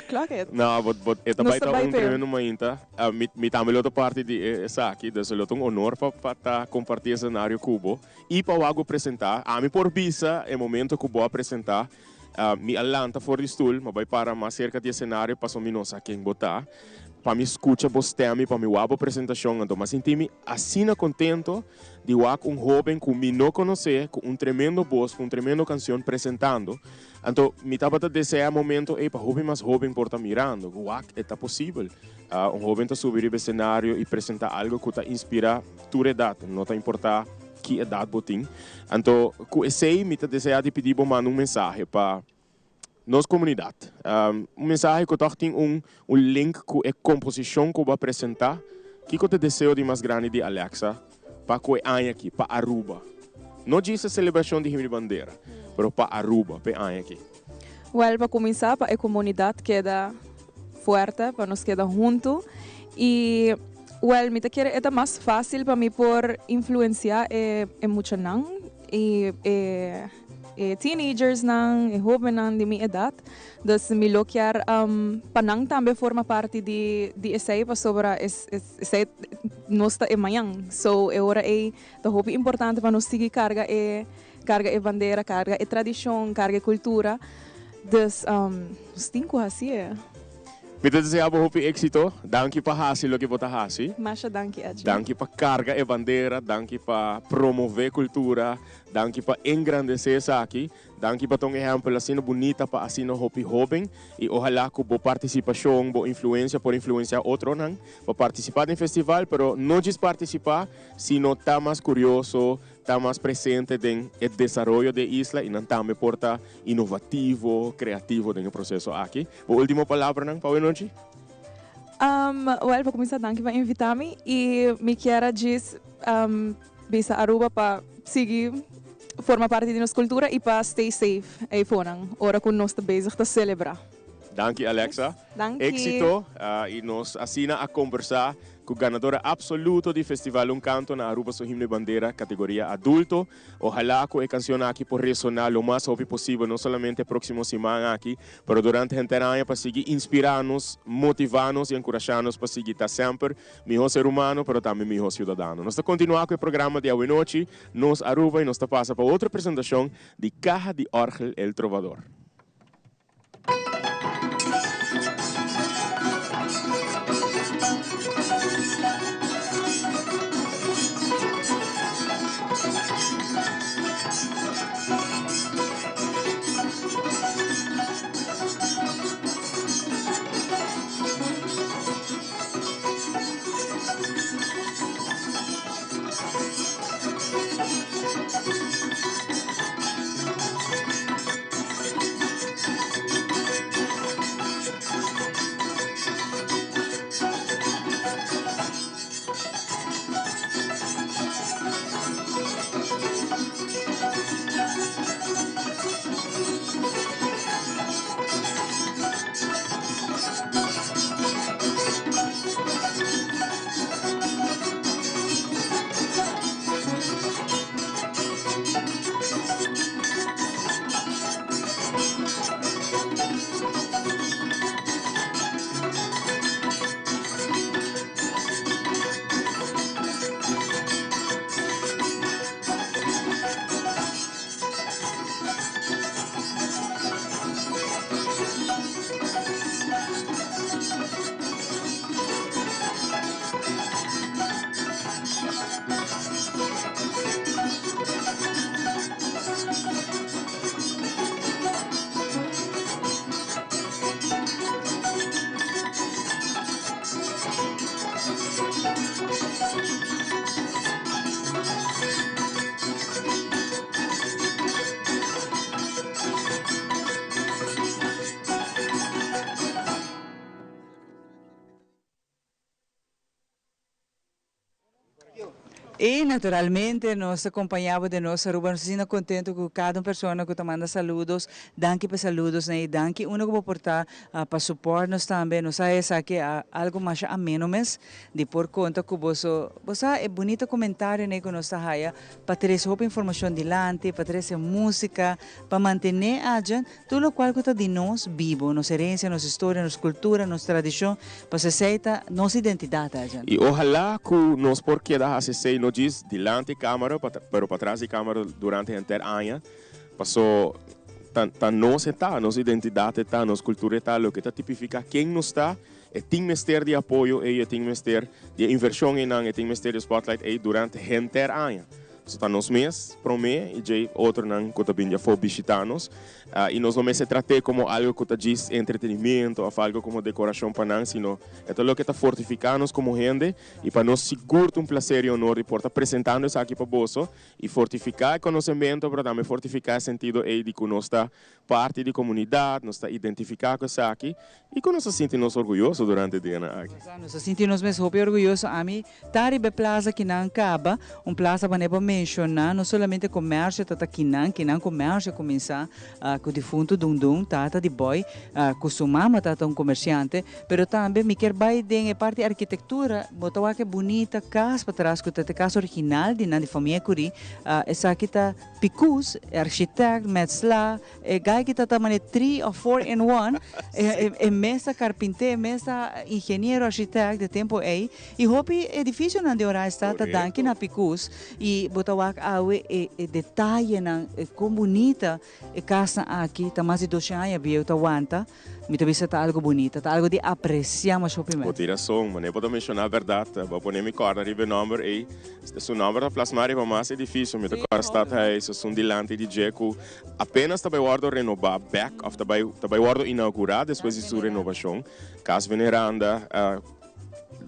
Clock it. No, bo, bo, e ta Nos bai ta ta bai un p'e. tremendo mainta. Ah, mi, mi tambe lo ta parti di e esaki, dus lo ta un honor pa, pa ta comparti escenario cu bo y pa wak bo presenta. Ami por bisa e momento cu bo a presenta, ah, mi a lanta for di stoel, mi a bai para mas cerca di escenario pasobra mi no sa ken bo ta, pa mi scucha bo stem y pa mi wak bo presentacion. Anto mi a sinti mi asina contento di wak un hoben cu mi no conoce, cu un tremendo bos, cu un tremendo cancion presentando. Anto mi tabata desea momento ei pa hopi mas hoben por ta mirando ku wak e ta posibel. Un hoben ta subi riba escenario i presenta algo ku ta inspira tur edat, no ta importa ki edat bo tin. Anto ku esei mi ta desea di pidi bo manda un mensahe pa nos komunidat. Un mensahe ku tòg tin un un link ku e komposishon ku bo a presenta. Kiko ta e deseo di mas grandi di Alexa pa ku e aña aki, pa Aruba? No djis e selebrashon di Himno di Bandera, pero pa Aruba, pa e aña aki. Wèl, pa kuminsá, pa e komunidat keda fuerte, pa nos keda huntu. I, wèl, mi ta kere e ta mas fásil pa mi por influensiá e e muchanan i e E teenagersnan, e hobennan di mi edat. Dus mi lo kier pa nan tambe forma parti di di esei pasobra esei nos ta e mañan. So e ora ei ta hopi importante pa nos sigui karga e karga e bandera, karga e tradishon, karga e kultura. Dus nos tin ku hasi e. Mi ta desea bo hopi éxito. Danki pa hasi loke bo ta hasi. Masha danki Edwin. Danki pa karga e bandera, danki pa promove kultura. Danki pa engrandesé esaki. Danki pa ta un ehèmpel asina bunita pa asina hopi hóben i ohalá ku bo partisipashon, bo influensia por influensiá otronan pa partisipá den festival, pero no djis partisipá, sino ta mas kurioso, ta mas presente den e desaroyo di e isla i nan tambe por ta inovativo, kreativo den e proseso aki. Bo último palabranan pa awenochi? Wèl, pa kuminsá danki pa invitá mi i mi kier a djis Bisa Aruba pa sigui forma parti di nos cultura y pa stay safe eyfonan ora cu nos ta bezig ta celebra. Danki Alexa. Danki. Exito y nos asina a conversa cu ganadora absoluto di Festival Un Canto na Aruba su Himno y Bandera categoria adulto. Ojalá cu e cancion aki por resona lo mas hopi posibel no solamente e proximo siman aki pero durante henter aña pa sigui inspira nos, motiva nos y encurasha nos pa sigui ta semper Mihó ser humano, pero tambe mihó ciudadano. Nos ta continua cu e programa di awenochi, Nos Aruba, y nos ta pasa pa otro presentacion di Caha di Orgel El Trovador. Y naturalmente nos ta acompaña bo den nos Aruba, nos ta asina contento cu cada un persona cu ta manda saludos, danki pa e saludos nan y danki uno cu bo por ta pa support nos tambe, nos sa esaki algo masha ameno mes di por conta cu boso, bo sa e bunita comentarionan cu nos ta haya pa trece hopi informacion dilanti, pa trece musica, pa mantene aja tur locual cu ta di nos bibo, nos herencia, nos historia, nos cultura, nos tradicion, pasobra esey ta nos identidad aja. Y ojalá cu nos por keda haci esey no djis dilanti camara, pero patras di camara durante henter aña, paso ta nos e ta, nos identidad e ta, nos cultura e ta, loke ta tipifica ken nos ta. E tin mester di apoyo ei, e tin mester di e invershon einan, e tin mester di e spotlight ei durante henter aña. So ta nos mes promé i djei otronan ku ta bini di afó bishitá nos. I nos no mester trat'é komo algu ku ta djis entretenimiento òf algu komo dekorashon pa nan, sino e ta loke ta fortifiká nos komo hende i pa nos sigur ta un plaser i honor di por ta presentando esaki pa boso i fortifiká e konosementu pero tambe fortifiká e sentido ei di ku nos ta parti di komunidat, nos ta identifiká ku esaki i ku nos ta sinti nos orguyoso durante e dianan aki. Nos ta sinti nos mes hopi orguyoso. Ami ta riba e plaza kinan kaba, un plaza manera bo a menshoná, no solamente komersio ta ta kinan, kinan komersio a kuminsá ku difunto Dundun, tata di Boy, ku su mama tata un komersiante, pero tambe mi kier bai den e parti arkitektura, bo ta wak e bunita kas patras ku ta e kas original di nan di famia Curie, esaki ta. Picus, e architect, metsla, e guy ki ta ta mane three of four in one, e mes ta carpinte, e mes ta ingeniero, architect de tempo ey, y hopi edificionan di Oranjestad ta danki na Picus, y bo ta wak awe e detayenan, con bunita e casnan aki ta mas di doshen aña bieu ta wanta. Mi ta bisa ta algo bunita, ta algo di aprecia masha hopi Bo mes. tin rason, manera bo ta menciona berdad, bo a pone mi corda riba e nomber ey. Su nomber ta plasma riba mas edificio, mi ta corda Stadhuis, esun dilanti di dje cu apenas ta bay wordo renoba bek of ta bay ta bay wordo inaugura despues di su renobacion. Cas Veneranda,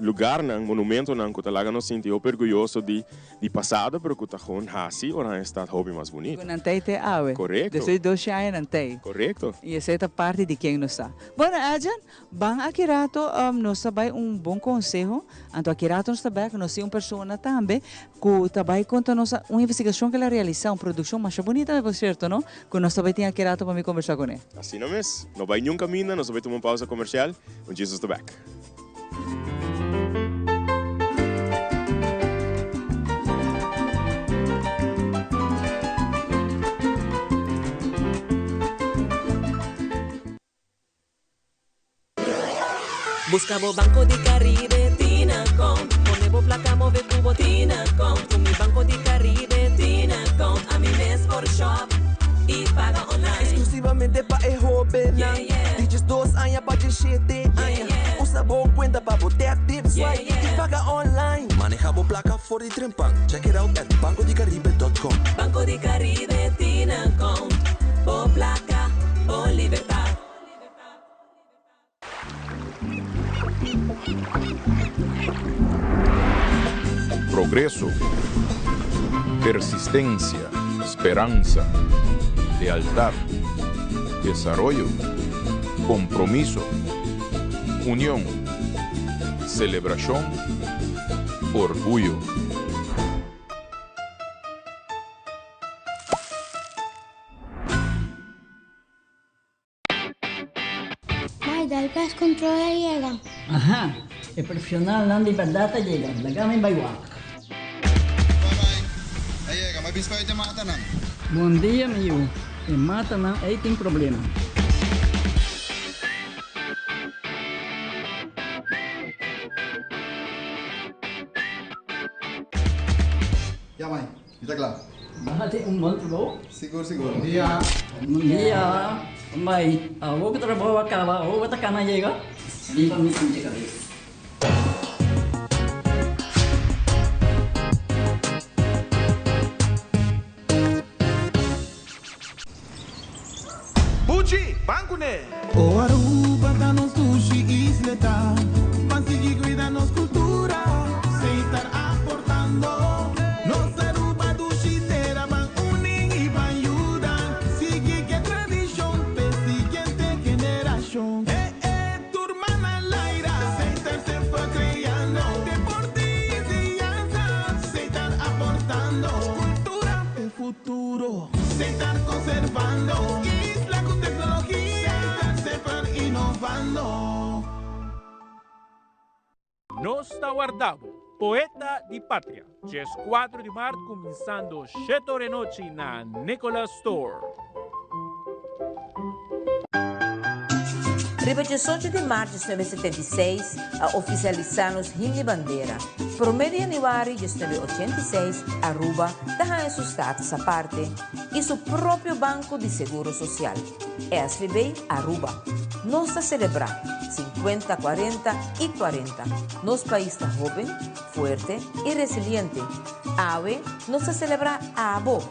lugarnan, monumentonan cu ta laga nos sinti hopi orguyoso di Di pasado pero cu ta gewoon haci Oranjestad hopi mas bunito. Cu nan tey te awe. Corecto. Despues di doce aña nan tey. Corecto. Y esey ta parti di ken nos ta. Bueno Edjean, ban aki rato nos ta bay un bon conseho, anto aki rato nos ta bek, nos tin un persona tambe cu ta bay conta nos un investigacion cu el a realisa, un produccion masha bunita tambe por cierto no, cu nos ta bay tin aki rato pa mi conversa cune. Asina mes, no bay niun caminda, nos ta bay tuma un pausa comercial, un Jesus ta bek. Busca bo Banco di Caribe tin account. Pone bo placa move cu bo tin account. Cu mi Banco di Caribe tin account. Ami mes por shop y paga online. Exclusivamente pa e hobennan. Di 12 aña pa 17 aña. Usa bo cuenta pa bo tap, tip, swipe y paga online. Maneha bo placa for di trempan. Check it out at bancodicaribe.com. Banco di Caribe tin account. Bo placa, bo libertad. Progreso, persistencia, speransa, lealtad, desaroyo, compromiso, union, celebracion, orguyo. Mai, dal pest control a yega. Aha, e profesionalnan di berdad a yega, laga mi bai wak. A yega, mi a bisa pa e matanan. Bon dia mi yu, e matanan ei tin problema. Ya mai, Mi ta kla. Bo hasi un bon trabou. Sigur sigur. Bon dia. Bon dia. Bai, awor ku trabou a kaba, awor bo ta kana yega? Bin pa mi sinti kabes. Buchi, ban kuné! O Aruba ta nos dushi isleta, ban sigui cuida nos cultura, Setar aportando. Nos Aruba dushi tera, ban uni y ban yuda, sigui ke tradicion p'e siguiente generacion. E e tur man al aire, Setar semper creando, deporte y enseñanza, Setar. innovando. Cultura, e futuro. Setar conservando. Isla con tecnologia. Setar semper innovando. Nos ta warda bo, Poeta di Patria, 14 di maart cuminsando shete ora e nochi na Nicolas Store. Riba 18 di maart 1976 a oficialisa nos himno y bandera. Prome di januari 1986 Aruba ta haña su status aparte y su propio banco di seguro social, SVB Aruba. Nos ta celebra 50, 40 y 40. Nos pais ta hoben, fuerte y resiliente. Awe nos ta celebra abo,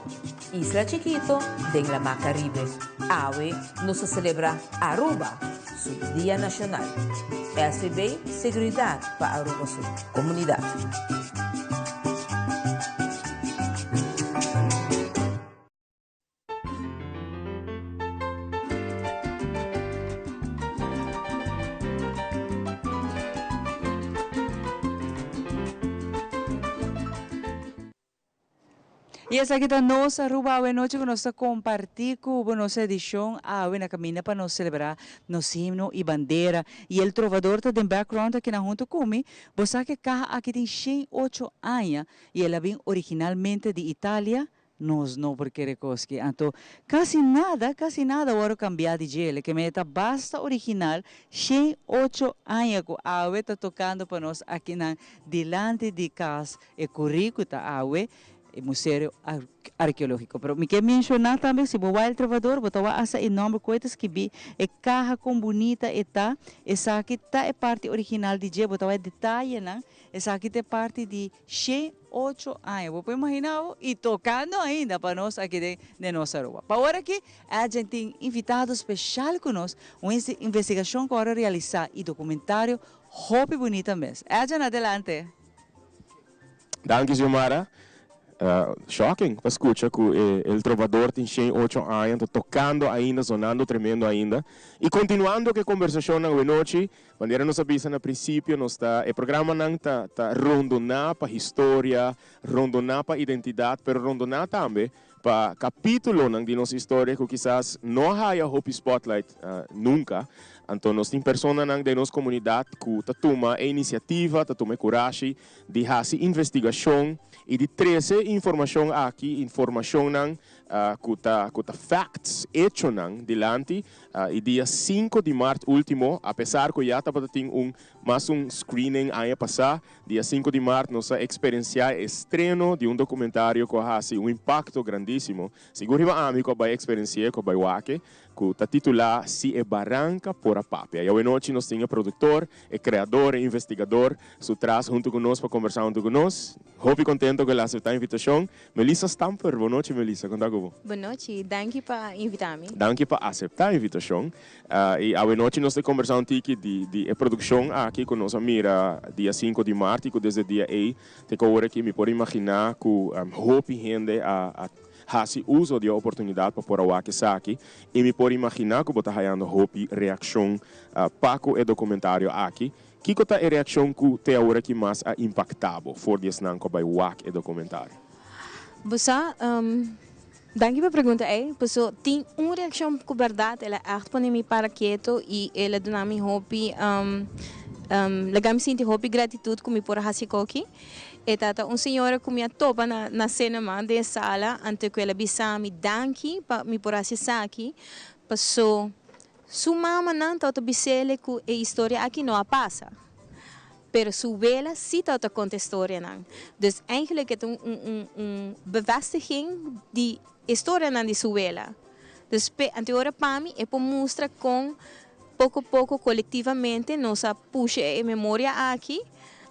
isla chikito den Lama Caribe. Awe nos ta celebra Aruba su Dia Nacional. SVB Seguridad pa Aruba su comunidad. Y esaki ta nos Aruba awe nochi cu nos ta comparti cu bo nos edicion awe na caminda pa nos celebra nos himno y bandera. Y el trovador ta den background akinan hunto cu mi. Bo sa cu e caha aki tin 108 aña y el a bin originalmente di Italia. Nos no por kere koski. Anto kasi nada, kasi nada wòrdu kambiá di djele, ke mei ta basta original, 108 aña ku awe ta tokando pa nos akinan dilanti di kas e kurí ku ta awe e Museo Arkeológiko. Pero mi ke menshoná tambe si bo wak El Trovador bo ta wak asta e nòmber ku e ta skibí, e kaha kon bunita e ta, esaki ta e parti original di dje, bo ta wak e detayenan, esaki ta e parti di 108 aña, bo por imagina bo? Y tocando ainda pa nos aki den den nos Aruba. Pa ora aki Edjean tin invitado special cu nos, un investigacion cu ora realisa y documentario hopi bunita mes. Edjean adelante. Danki Xiomara. Shocking pa scucha cu e El Trovador tin 108 aña ta tocando ainda, zonando tremendo ainda. Y continuando cu e conversacionnan awenochi, Manera nos a bisa na principio, nos ta, e programanan ta, ta rondoná pa historia, rondoná pa identidad, pero rondoná tambe pa capitulonan di nos historia cu kisas no a haya hopi spotlight nunca. Anto nos tin personanan den nos comunidad cu ta tuma e iniciativa, ta tuma e curashi di haci investigacion y di trece informacion aki, informacionnan cu ta, cu ta facts, hechonan dilanti. Y dia cinco di maart ultimo, a pesar cu ya tabata tin un mas un screening aña pasa, dia cinco di maart nos a experiencia e estreno di un documentario cu a haci un impacto grandisimo, sigur riba ami cu a bay experienci'e, cu a bay wak-e, cu ta titula Si e baranca por a papia. Y awenochi nos tin e productor, e creador, e investigador su tras hunto cu nos pa conversa hunto cu nos. Hopi contento cu el a acepta invitacion. Melissa Stamper, bon nochi Melissa, kon ta ku bo? Bon nochi, danki pa invitá mi. Danki pa aseptá e invitashon. I awe nochi nos ta kombersá un tiki di di e produkshon aki ku nos a mira dia sinku di mart i ku desde dia ei te ku awor aki mi por imaginá ku hopi hende a a hasi uso di e oportunidat pa por a wak esaki i mi por imaginá ku bo ta hayando hopi reakshon pa ku e dokumentario aki. Kiko ta e reakshon ku te awor aki mas a impaktá bo for di esnan ku a bai wak e dokumentario? Bo sa, danki pa e pregunta ei, paso tin un reakshon ku bèrdat el a ègt pone mi para ketu i el a duna mi hopi, laga mi sinti hopi gratitut ku mi por a hasi koki. E tata un señora ku mi a topa na na cinema den e sala, anto ku el a bisa mi danki pa mi por hasi esaki, paso Su mamanan tabata bis'ele ku e historia aki no a pasa, pero su wela sí tabata konta e storianan. Dus eigenlijk e ta un un un bevestiging di e storianan di su wela. Dus p'e anteora pa mi e por mustra kon poko poko kolektivamente nos a pusha e memoria aki.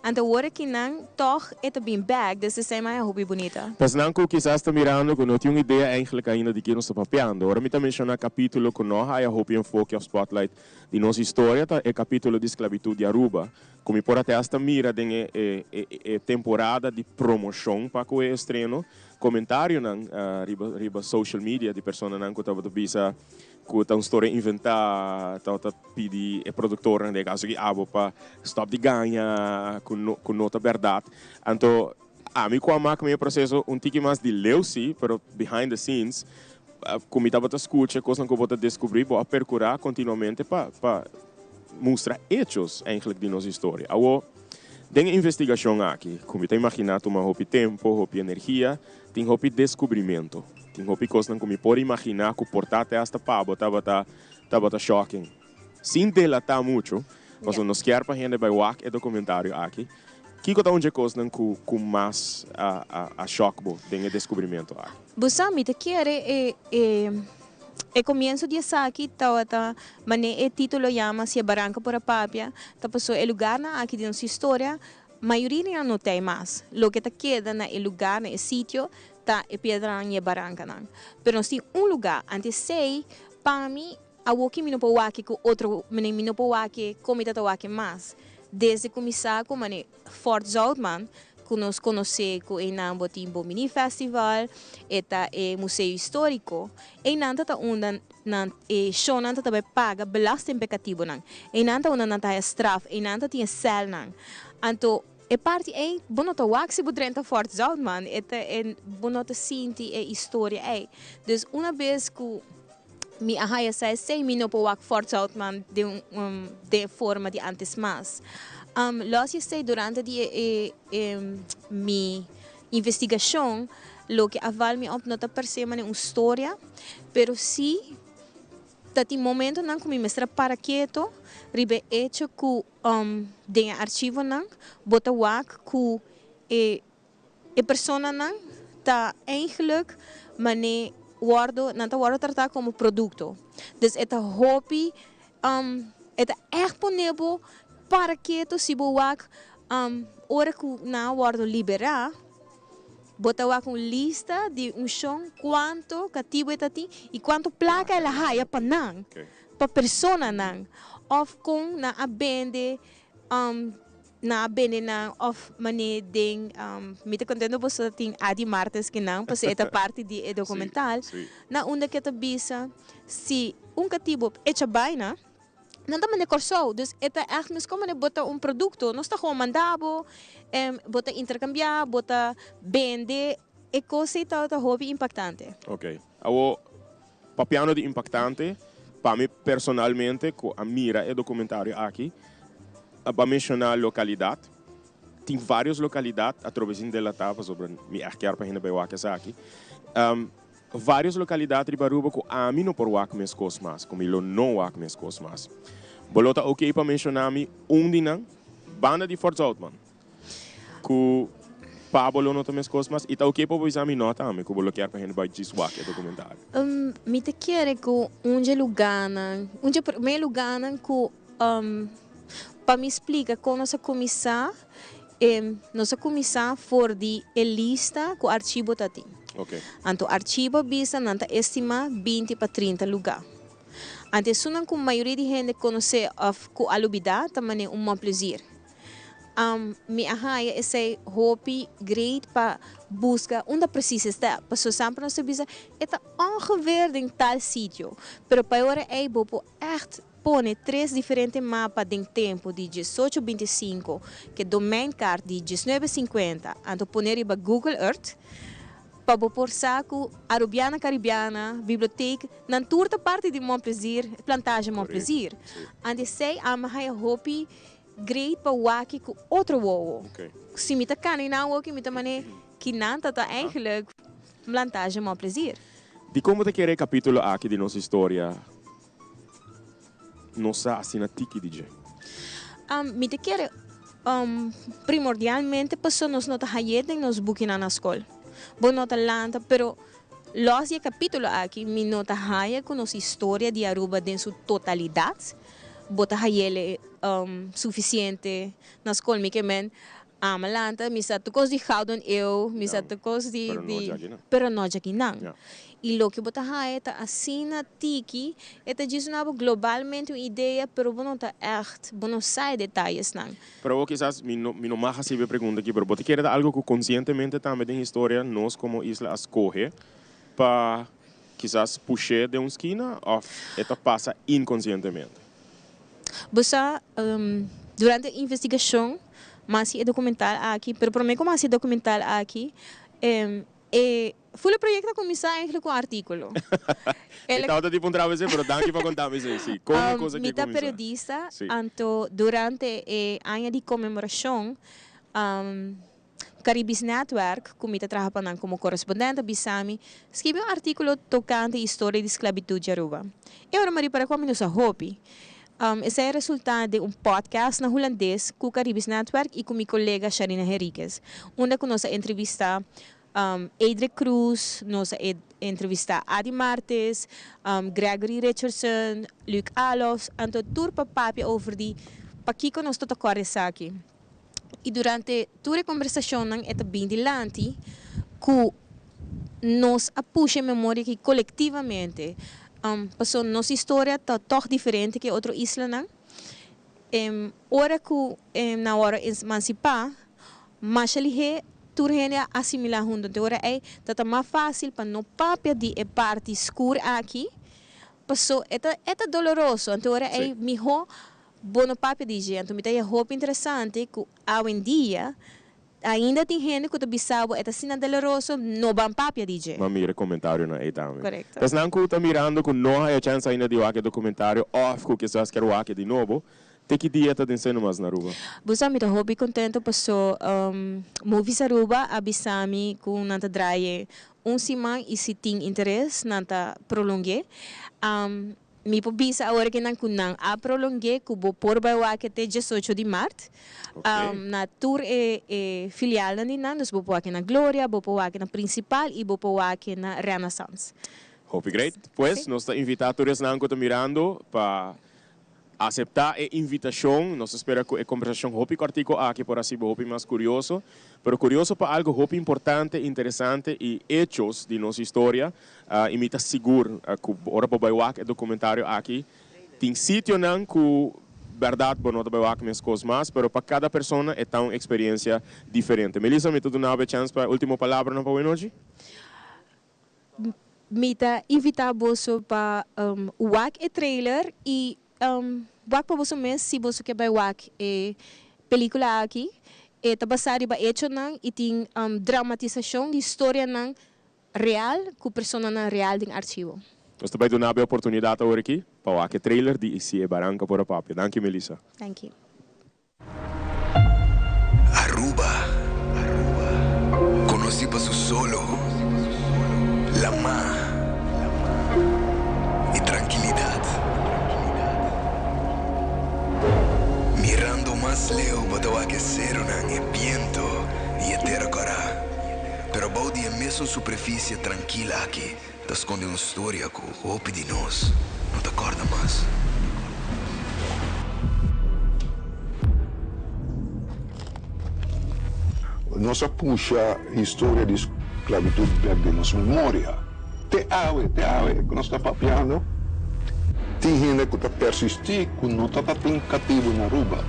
Anto awor aki nan tog e ta bin bek, dus esei maya hopi bunita. Personan ku kisas ta mirando ku no tin un idea eigenlijk ainda di ke nos ta papiando. Ora mi ta menshoná kapítulo ku no haya hopi enfoke òf spotlight di nos historia ta e kapítulo di sklabitut di Aruba, ku mi por a te hasta mira den e e e temporada di promoshon pa ku e estreno, komentarionan riba riba social media di personanan ku tabata bisa Ku ta un storia inventá, tabata pidi e produktornan den e kaso aki abo pa stòp di gaña ku no ku no ta bèrdat. Anto Ami ku a mak mi e proseso un tiki mas di leu si, pero behind the scenes, ku mi tabata skucha kosnan ku bo ta deskubrí, bo a perkurá kontinuamente pa pa mustra hechos eigenlijk di nos historia. Awor, den e investigashon aki, ku mi ta imaginá tuma hopi tempu, hopi energia, tin hopi deskubrimentu, tin hopi kosnan ku mi por imaginá ku por ta te asta pa bo tabata tabata shocking. Sin delatá muchu, pasobra nos kier pa hende bai wak e dokumentario aki, kiko ta un dje kosnan ku ku mas a a a shòk bo den e deskubrimentu aki? Bo sa, mi ta kere e e e komienso di esaki tabata manera e título yama Si e baranka por a papia, ta pasobra e lugarnan aki di nos historia, mayoria di nan no ta ei mas. Loke ta keda na e lugar, na e sitio, ta e piedranan i e barankanan. Pero nos tin un lugar, antes esei, pa mi, Awoki mi no por wak ku otro mane mi no por wak kon mi ta ta wak mas. Desde ku mi sa ku mane Fort Zoutman ku nos konosé ku einan bo tin bo mini festival, e ta e museo históriko. Einan ta ta unda nan e shownan ta ta bai paga belasting pa e katibunan. Einan ta unda nan ta haya straf, einan ta tin e sèlnan. Anto e parti ei bo no ta wak si bo drenta Fort Zoutman, e ta e bo no ta sinti e historia ei. Dus una bes ku. Mi a haya sa esey, mi no por wak Fort Zoutman den un den e forma di antes mas. Los di esey durante di e e mi investigacion loke a val mi op no ta per se manera un storia, pero si ta tin momentonan cu mi mester a para keto riba e hecho cu den e archivonan bo ta wak cu e E personanan ta eigenlijk mane wordo, nan ta wordo trata como producto. Dus e ta hopi, e ta echt pone bo para keto si bo wak ora cu nan a wordo libera, bo ta wak un lista di un shon cuanto catibo e ta tin y cuanto placa el a haya pa nan, pa personanan. Of con nan a bende Nan a bende nan of mane den mi ta contento boso ta tin Adi Martes ki nan pasobra e ta parti di e documental na unda ke ta bisa si un katibo echa baina nan ta mande Kòrsou dus e ta ègt meskos mane bo ta un produkto nos ta gewoon manda bo bo ta interkambia bo ta bende e kos ei tabata hopi impaktante. Ok awo papiando di impaktante pa mi personalmente ku a mira e documentario aki Bo a menciona localidad. Tin varios localidad, atrobe sin delata pasobra mi echt kier pa hende bay wak esaki. Varios localidad riba Aruba cu ami no por wak mescos mas, cu mi lo no wak mescos mas. Bo lo ta ok pa menciona mi un di nan? Banda di Fort Zoutman. Cu pa bo lo no ta mescos mas y ta ok pa bo bisa mi no tambe cu bo lo kier pa hende bay djis wak e documentario. Mi ta kere cu un dje luganan, un dje prome luganan cu Pa mi splika kon nos a kuminsá, nos a kuminsá for di e lista ku archivo ta tin. Anto archivo a bisa nan ta estimá 20 pa 30 lugá. Anto esunnan ku mayoria di hende konosé òf ku a lubidá ta manera un Mon Plaisir. Mi a haña esei hopi great pa buska unda presis e sta. Pasobra semper nos ta bisa e ta ongeveer den tal sitio. Pero pa e ora ei bo por ègt Pone tres diferente mapa den tempu di diesocho binti i sinku ke domeinkaart di diesnuebe sinkuenta, anto pone riba Google Earth pa bo por sa ku Arubiana Caribiana, Bibliotheek, nan tur ta parti di Mon Plaisir, Plantage Mon Plaisir. Anto esei ami haya hopi great pa wak ku otro wowo. Si mi ta kana einan awoki mi ta mane kinan ta ta eigenlijk Plantage Mon Plaisir. Dikon bo ta kere e kapitulo aki di nos historia No sa asina tiki di dje. Mi ta kere primordialmente paso nos no ta haye den nos bukinan na skol. Bo no ta lanta, pero los di e kapitulo aki mi no ta haya ku nos historia di Aruba den su totalidat bo ta hayele sufisiente na skol. Mi ke men ama lanta, mi sa tur kos di Gouden Eeuw, mi sa tur kos di, di, pero no djakinan. I loke bo ta haña ta asina tiki, e ta djis duna bo globalmente un idea, pero bo no ta ègt, bo no sa e detayesnan. Pero bo kisas, mi no, mi no mag hasi e pregunta aki, pero bo ta kere ta algo ku konsientemente tambe den historia nos komo isla a skohe pa kisas push'é den un skina òf e ta pasa inkonsientemente? Bo sa, durante e investigashon. M'a hasi e documental aki, pero prome ku m'a hasi e documental aki, e full e proyecto a cuminsa eigenlijk cu un articulo. Mi tabata di puntra bo esei, pero danki pa conta mi esei. Si, con e cosa aki Mi a ta cuminsa? periodista, anto durante e aña di conmemoracion, Caribisch Netwerk, ku mi ta traha pa nan komo korespondente, a bisa mi, Skibi un artíkulo tokante historia di sklabitut di Aruba. E ora mi a ripara ku ami no sa hopi. Esei a resultá den un podcast na hulandes ku Caribisch Netwerk i ku mi kolega Sharina Henriquez, unda ku nos a entrevistá Edric Croes, nos a entrevistá Adi Martes, Gregory Richardson, Luc Alofs, anto tur pa papia over di pakiko nos ta ta kòrda esaki. I durante tur e kombersashonnan e ta bin dilanti ku nos a pusha e memoria aki kolektivamente, pasobra nos historia ta tòg diferente ku e otro islanan. Ora ku nan wòrdu emansipá, masha lihé tur hende a asimilá huntu. Anto e ora ei ta ta mas fásil pa no papia di e parti skur aki, pasobra e ta doloroso. Anto e ora ei mihó Bo no papia di dje, anto mi ta haña hopi interesante ku awendia ainda tin hende ku ta bisa bo e ta asina doloroso, no ban papia di dje. M'a mira e komentarionan ei tambe. Korekto. Esnan ku ta mirando ku no haya chèns ainda di wak e dokumentario òf ku kisas kier wak e di nobo, te ki dia ta den Cinemas na Aruba? Bo sa mi ta hopi kontento paso Movies Aruba a bisa mi ku nan ta draai un siman i si tin interes nan ta prolong'é. Mi por bisa awor ke nan ku nan a prolong'é ku bo por bai wak te diesocho di mart na tur e e filialnan di nan. Dus bo por wak na Gloria, bo por wak na Principal i bo por wak na Renaissance. Hopi great. Pues nos ta invitá tur esnan ku ta mirando pa aseptá e invitashon. Nos ta spera ku e kombersashon hopi kòrtiku aki por hasi bo hopi mas kurioso. Pero kurioso pa algu hopi importante, interesante i echos di nos historia. I mi ta sigur ku ora bo bai wak e dokumentario aki, tin sitionan ku bèrdat bo no ta bai wak meskos mas, pero pa kada persona e ta un eksperiensia diferente. Melissa, mi ta duna bo e chèns pa e último palabranan pa wenochi. Mi ta invitá boso pa wak e trailer i wak pa boso mes si boso ke bai wak e pelíkula aki. E ta basá riba echonan i tin dramatisashon di storianan Real ku personanan real den archivo. Nos ta bai duna bo e oportunidat awor aki pa wak e trailer di Si e Baranka Por a Papia. Danki Melissa. Danki. Aruba, conoci pa su solo, lama y trankilidad. Mirando mas leu bo ta wak e seronan, e biento y e tera cora. Pero bou di e mesun superfisie trankil aki ta skonde un storia ku hopi di nos no ta kòrda mas. Nos a pusha historia di sklabitut bèk den nos memoria. Te awe, te awe ku nos ta papiando, tin hende ku ta persistí ku no ta tatin katibu na Aruba.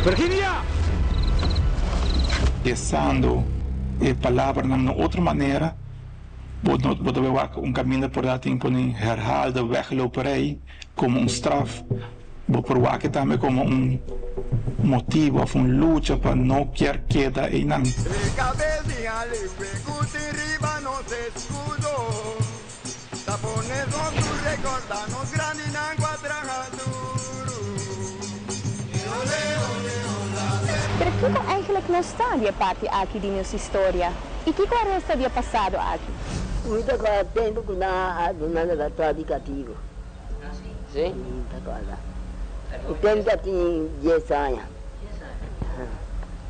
Virginia! Pensando e palabranan na otro manera, bo no bo ta bay wak un caminda por da tin pone herhaalde wegloperij como un straf, bo por wak e tambe como un motibo of un lucha pa no kier keda eynan. Ta pone nos tur recorda nos grandinan cu a traha duru. Ole, ole, ola, Pero kiko eigenlijk nos ta di e parti aki di nos historia y kiko a resta di e pasado aki? Mi ta corda tempo cu nan a duna libertad di catibo. Si? Mi ta corda. E tempo ta tin dies aña.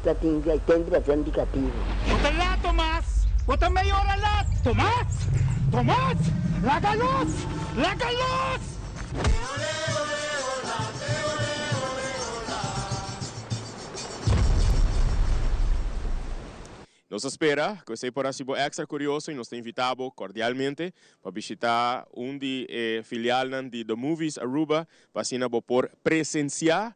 Ta tin e tempo ta tin di catibo. Bo ta laat, Tomas! Bo ta mei ora laat! Tomas! Tomas! Laga los! Laga los! Nos ta spera ku esei por hasi bo èkstra kurioso i nos ta invitá bo kordialmente pa bishitá un di e filialnan di The Movies Aruba pa asina bo por presensiá.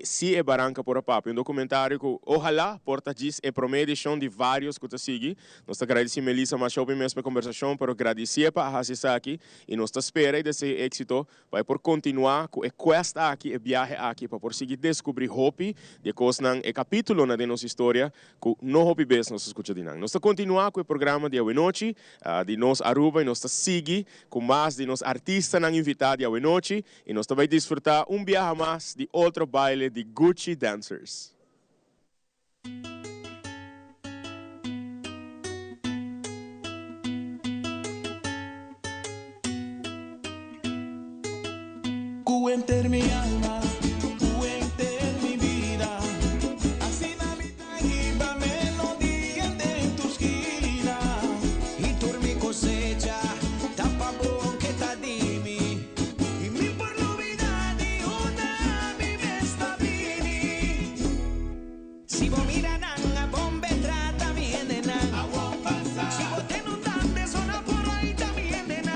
Si e Baranka por a papia, un documentario cu ohala por ta djis e prome edicion di varios cu ta sigui. Nos ta gradici Melissa masha hopi mes pa e conversacion, pero gradicié pa a haci esaki y nos ta spera y desea exito pa e por continua cu e quest aki, e biahe aki, pa por sigui descubri hopi di e cosnan, e capitulonan den nos historia cu no hopi bes nos ta scucha di nan. Nos ta continua cu e programa di awenochi di Nos Aruba y nos ta sigui cu mas di nos artistanan invita di awenochi. Y nos ta bay disfruta un biaha mas di otro baile di Gucci Dancers. Cu henter mi alma, cu henter mi bida, asina mi ta hiba melodia den tur skina. Y tur mi cosecha ta pa bo ke ta di mi. Y mi por lubida di unda mi mes ta bini. Si bo mira nan a bombe trata mi hendenan. Si bo ten un dande zona por ahí ta mi hendenan.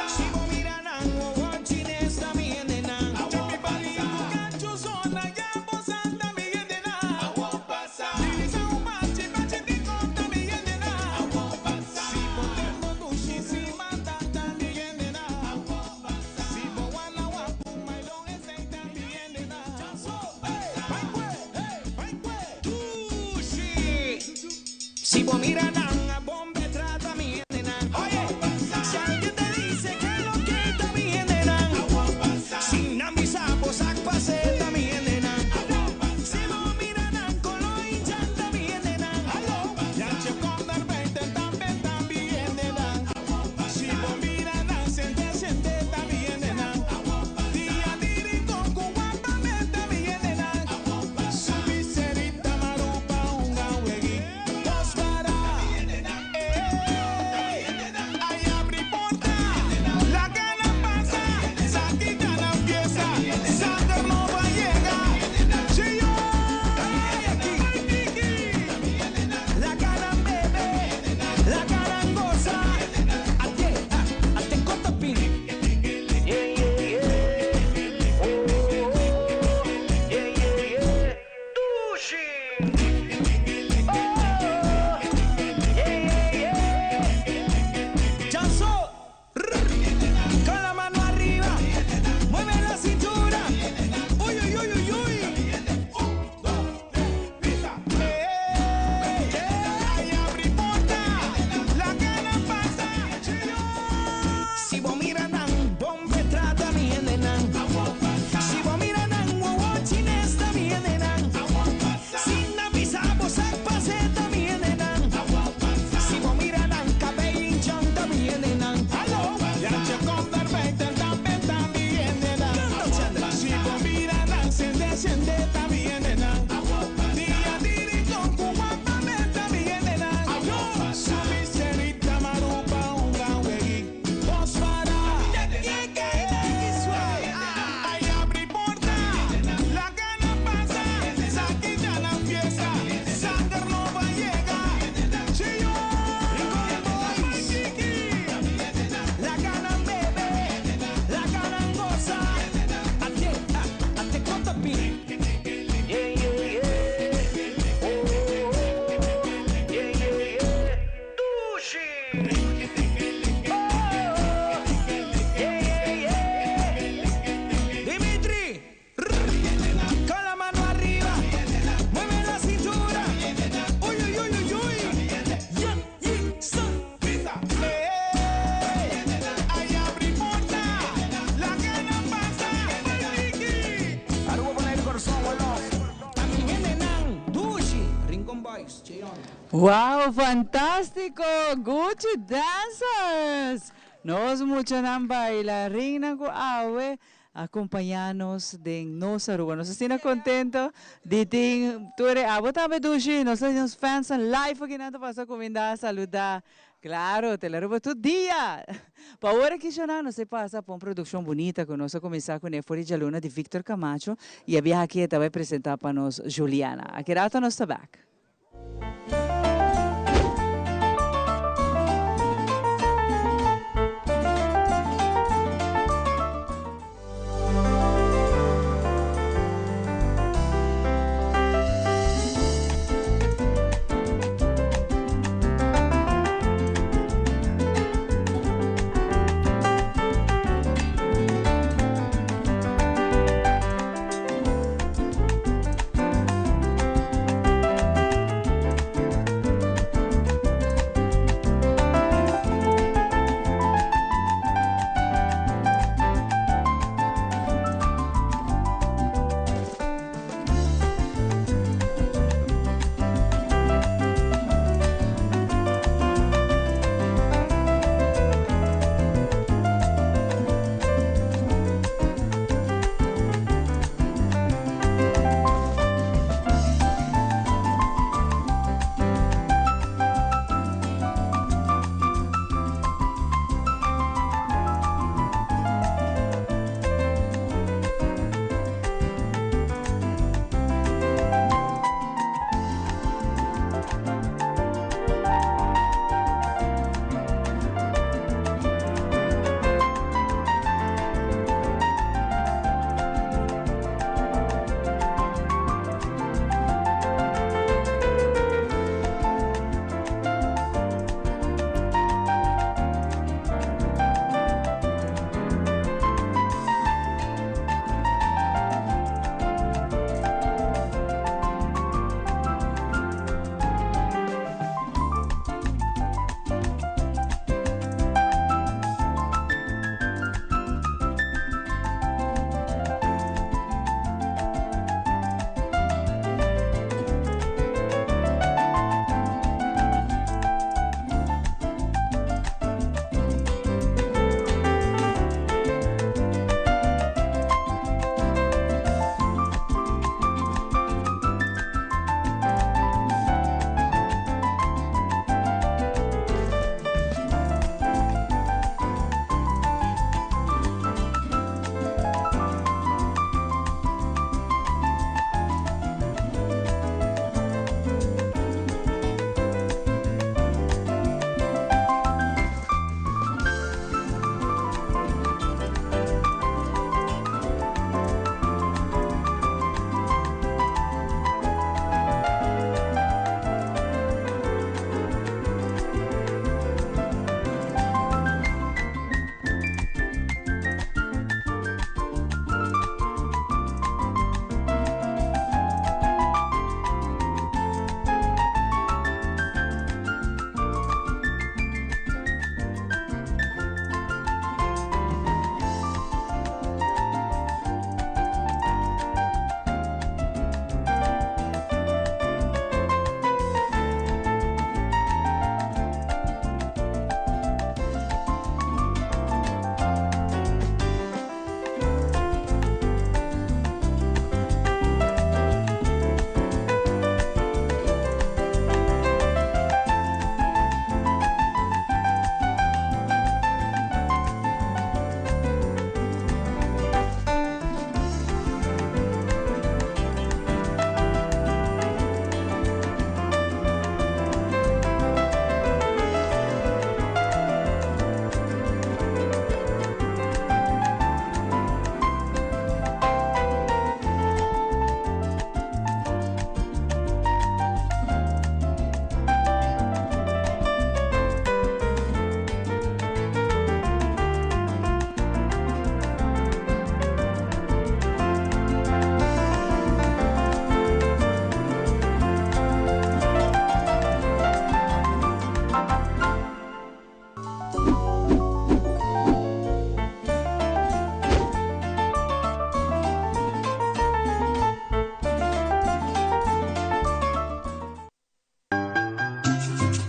Si bo mira nan wowo chines ta mi hendenan. Mi cacho zona ya bo sa ta mi hendenan. Dirisa un bachi bachi di con ta mi hendenan. Si bo ten bo dushi si manda ta mi hendenan. Si bo wana wapu mailon esei ta mi hendenan. Dushi. Si bo mira nan a bombe trata mi hendenan. Oye, si alguien te dice que lo que ta mi hendenan. Si nan bisa bo sak pase ta mi hendenan. Si bo mira nan kolo inchan ta mi hendenan. Yanche kom naar buiten tambe ta mi hendenan. Si bo mira nan sente sente ta mi hendenan. Dia di rincon ku wapa men ta mi hendenan. Subi serita marupa hunga wegui dos para. Ey, ay abri porta, laga nan pasa, sa kita nan fiesta, sanger nobo a yega. Chio, Laga nan bebe, laga nan goza. Ate, ate kotapin. Yeah, yeah, yeah. Oh, oh, oh. Yeah, yeah, yeah. Dushi. Oh, yeah, yeah, yeah. Chanzo, con la mano arriba, mueve la cintura. Uy, uy, uy, uy, uy. Ay abri porta, laga nan pasa. Si bo mira nan, bombe trata mi hendenan. Si bo mira nan, wowo chines ta mi hendenan. Si nan bisa bo sak pase ta mi hendenan. Si bo mira nan, cabey inchan ta mi hendenan. Yanche kom naar buiten tambe ta mi hendenan. Si bo mira nan sende sende ta mi hendenan. Dia di rincon ku wapa men ta mi hendenan. Subi serita marupa hunga wegui dos para. Ay abri porta, laga nan pasa, sa kita nan fiesta, sanger nobo a yega. Chio, Boys, laga nan bebe, laga nan goza. Ate, ate kotapin. Yeah, yeah, yeah. Oh, oh, oh. Yeah, yeah, yeah. Dushi. Oh, yeah, yeah, yeah. Dimitri, con la mano arriba, mueve la cintura. Uy, uy, uy, uy, uy. Yeah, yeah, sa. Ay abri porta, laga nan pasa. Aruba poner el corazón, Ta mi hendenan, Dushi, Rincon Boys, Cheon. Wow, fantastico! Gucci Dancers! Nos muchanan bailarina cu awe acompaña nos den Nos Aruba. Nos ta contento di tin tur abo tambe dushi, nos nos fans live aki nan ta pasa cuminda, saluda. Claro, Telearuba tur dia. Pa awor aki shona, nos a pasa pa un produccion bunita cu nos a cuminsa cu For di Luna di Victor Camacho y e biaha aki ta bay presenta pa nos Juliana. Aki rato nos ta back.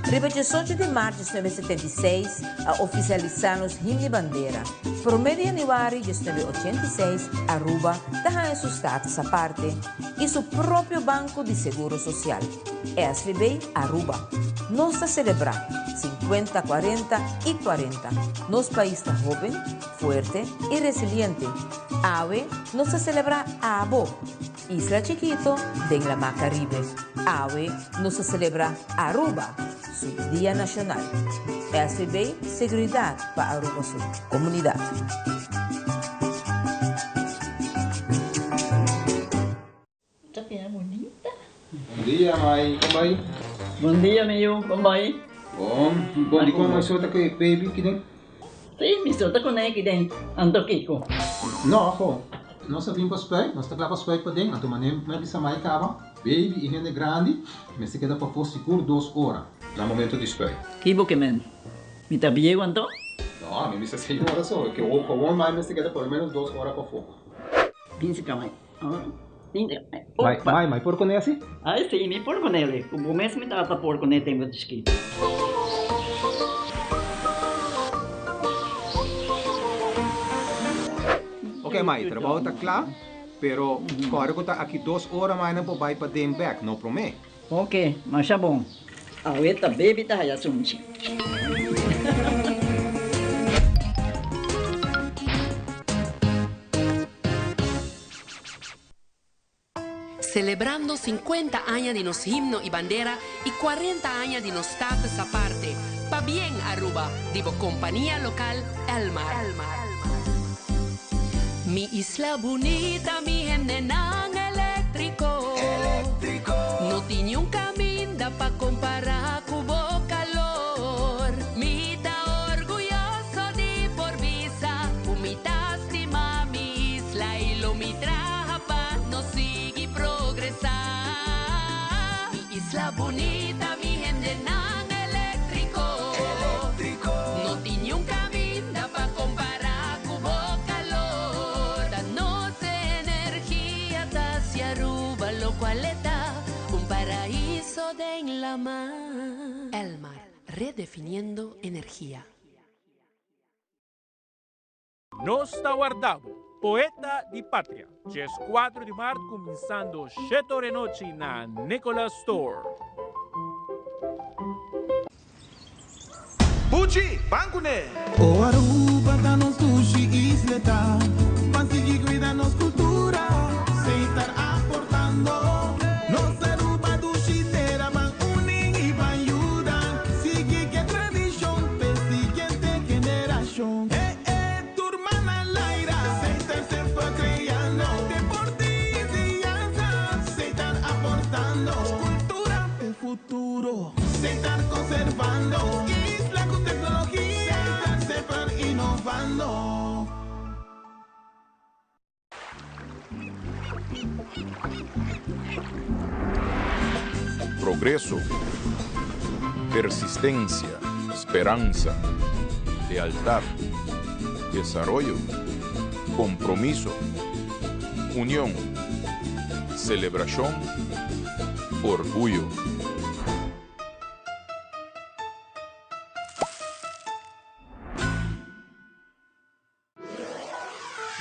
Riba 18 di maart 1976 a oficialisa nos himno y bandera. Prome di januari 1986 Aruba ta haña su status aparte y su propio banco di seguro social, SVB Aruba. Nos ta celebra 50, 40 y 40. Nos pais ta hoben, fuerte y resiliente. Awe nos ta celebra abo, isla chikito den Lama Caribe. Awe nos ta celebra Aruba su Dia Nacional. SVB, seguridad pa Aruba su comunidad. Ta bira bunita. Bon dia mai, kon bai? Bon dia mi yu, kon bai? Bon, bon di kon mai so ta ku e baby kiden? Si, mi so ta kuné kiden, anto kiko? No, ho, nos a bin pa spuit, nos ta kla pa spuit paden, anto manera mi a bisa mai kaba, baby i hende grandi mester keda pafó sigur dos ora na momento di spuit. Ki bo ke men? Mi ta bieu anto? No, mi bisa seis ora so, ke gewoon mai mester keda por lo menos dos ora pafó. Bin si ka mai. Mai, mai, mai por kuné asi? Ai si, mi por kuné li. Ku bo mes mi tata por kuné tempu di chikito. Ok mai, trabou ta kla, pero kòrda ku ta aki dos ora mai nan por bai paden bèk, no promé. Ok, masha bon. Awe ta baby ta haya sunchi. Celebrando 50 aña di nos himno y bandera y 40 aña di nos status aparte. Pabien Aruba, di bo compania local Elmar. Mi isla bunita, mi hendenan electrico. No tin niun caminda pa compara cu bo calor. Mi ta orguyoso di por bisa cu mi ta stima mi isla y lo mi traha pa nos sigui progresa. Mi isla bunita, mi hendenan electrico. No tin niun caminda pa compara cu bo calor. Ta nos energia ta haci Aruba locual e ta, un paraiso den lama. Elmar, redefiniendo energia. Nos ta warda bo, poeta di patria, 14 di maart cuminsando shete ora e nochi na Nicolas Store. Buchi, ban kuné! O Aruba ta nos dushi isleta, ban sigui cuida nos cultura, Setar aportando. Nos Aruba dushi tera, ban uni y ban yuda, sigui ke tradicion p'e siguiente generacion. Eh eh, tur man al aire, Setar semper creando, deporte y enseñanza, Setar aportando, cultura p'e futuro. Setar conservando, isla cu tecnologia, Setar semper innovando. Progreso, persistencia, speransa, lealtad, desaroyo, compromiso, union, celebracion, orguyo.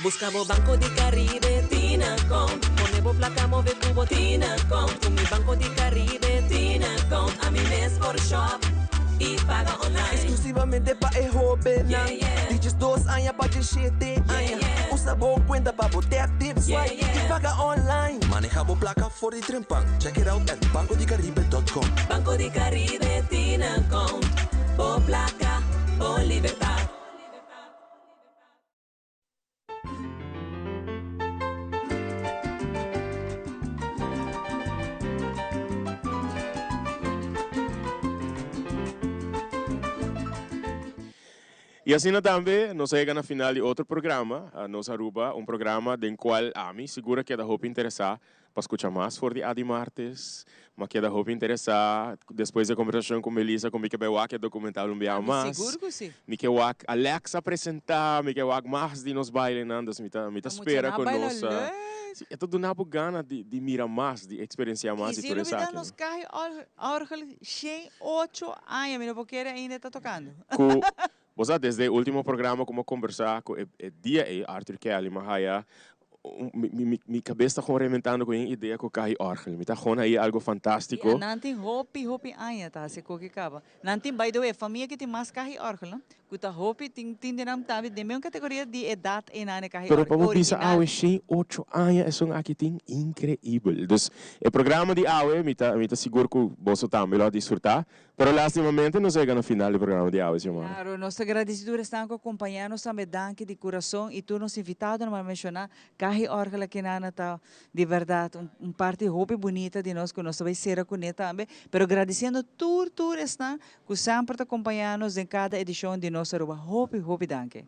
Busca bo Banco di Caribe tin account. Pone bo placa move cu bo tin account. Cu mi Banco di Caribe tin account. Ami mes por shop y paga online. Exclusivamente pa e hobennan di 12 aña pa 17 aña. Usa bo cuenta pa bo tap, tip, swipe y paga online. Maneha bo placa for di trempan. Check it out at bancodicaribe.com. Banco di Caribe tin account. Bo placa, bo libertad. Y asina tambe nos a yega na final di otro programa, Nos Aruba, un programa den cual ami sigur a keda hopi interesa pa scucha mas for di Adi Martes. M'a keda hopi interesa despues di e conversacion cu Melissa cu mi ke bay wak e documental un biaha Ami mas. sigur cu si. Mi ke wak Alex a presenta, mi ke wak mas di nos bailenan, dus mi ta mi ta Ta mucha spera nan cu baila nos leuk. Si, e ta duna bo gana di di mira mas, di experiencia Y mas di si tur lo bida esaki. nos cahi orgel shen ocho aña, mi no por kere ainda e ta tocando. Cu bo sa desde e ultimo programa cu mi a conversa cu e e dia ey Arthur Kelly mi a haya mi mi mi cabes ta gewoon rementando cu un idea cu cahi orgel. Mi ta gewoon hayi algo Y fantastico. nan tin hopi hopi aña ta haci coki caba. Nan tin by the way e famia ki tin mas cahi orgel no cu ta hopi tin tin di nan tambe den meun categoria di edad eynan e cahi Pero pa orgel bo bisa original. awe shen ocho aña esun aki tin increibel. Dus e programa di awe mi ta mi ta sigur cu boso tambe lo a disfruta. Pero lastimamente nos a yega na final di programa di awe, Xiomara. Claro, nos ta gradeci tur esnan cu a compaña nos tambe danki di curason y tur nos invitadonan a menciona Cahi Orgel aki nan ta di berdad un un parti hopi bunita di nos cu nos ta bay cera cune tambe, pero gradiciendo tur tur esnan cu semper ta compaña nos den cada edicion di Nos Aruba. Hopi hopi danki.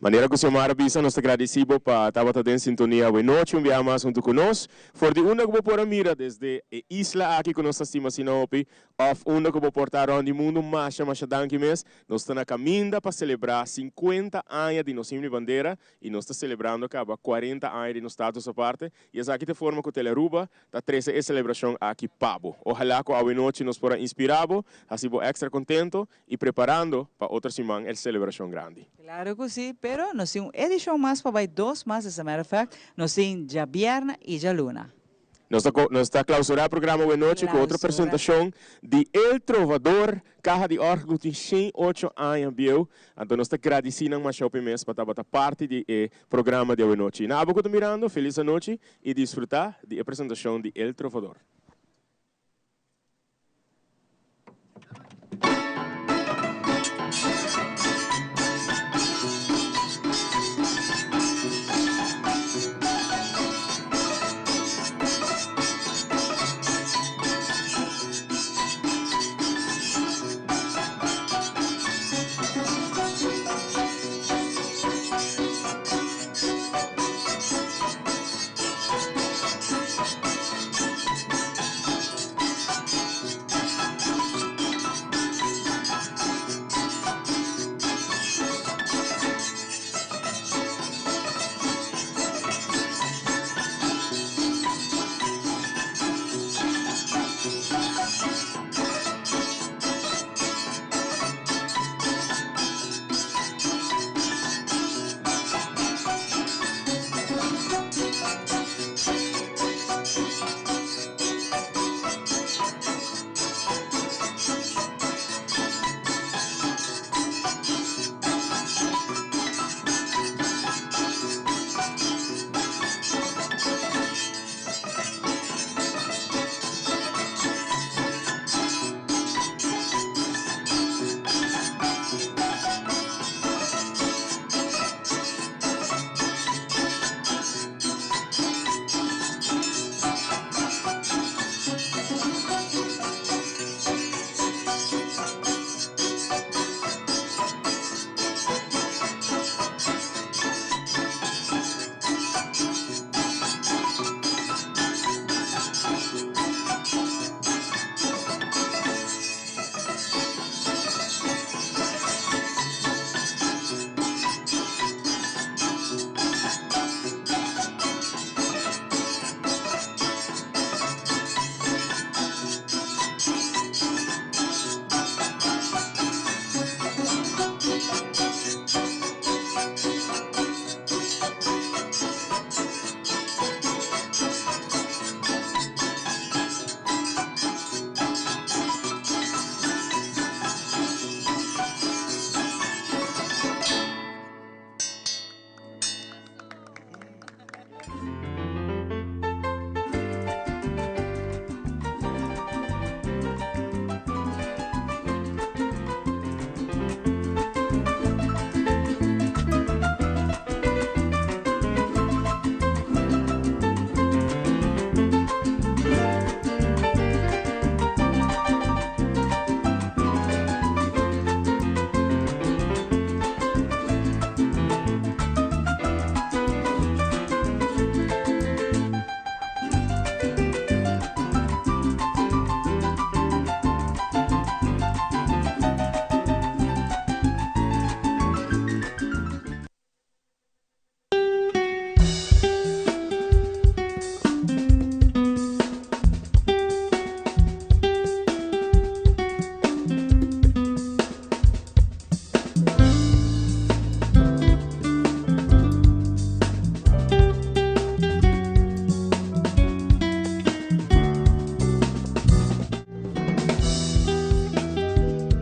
Manera cu Xiomara bisa, nos ta gradici bo pa tabata den sintonia awe nochi un biaha mas hunto cu nos. For di unda cu bo por a mira desde e isla aki cu nos ta stima asina hopi, of unda cu bo por ta rond di mundo, masha masha danki mes. Nos ta na caminda pa celebra 50 aña di nos himno y bandera y nos ta celebrando caba 40 aña di nos status aparte y esaki ta e forma cu Telearuba ta trece e celebracion aki pa bo. Ohala cu awe nochi nos por a inspira bo, haci bo extra contento y preparando pa otro siman el celebracion grandi. Claro cu si, pero nos tin un edicion mas pa bay dos mas, as a matter of fact, nos tin djabièrnè y djaluna. Nos ta nos ta clausura programa awe nochi cu otro Clausura. presentacion di El Trovador, caha di orgel cu tin shen ocho aña bieu. Anto nos ta gradici nan masha hopi mes pa tabata parti di e programa di awe nochi. Na abo cu ta mirando, feliz anochi y disfruta di e presentacion di El Trovador.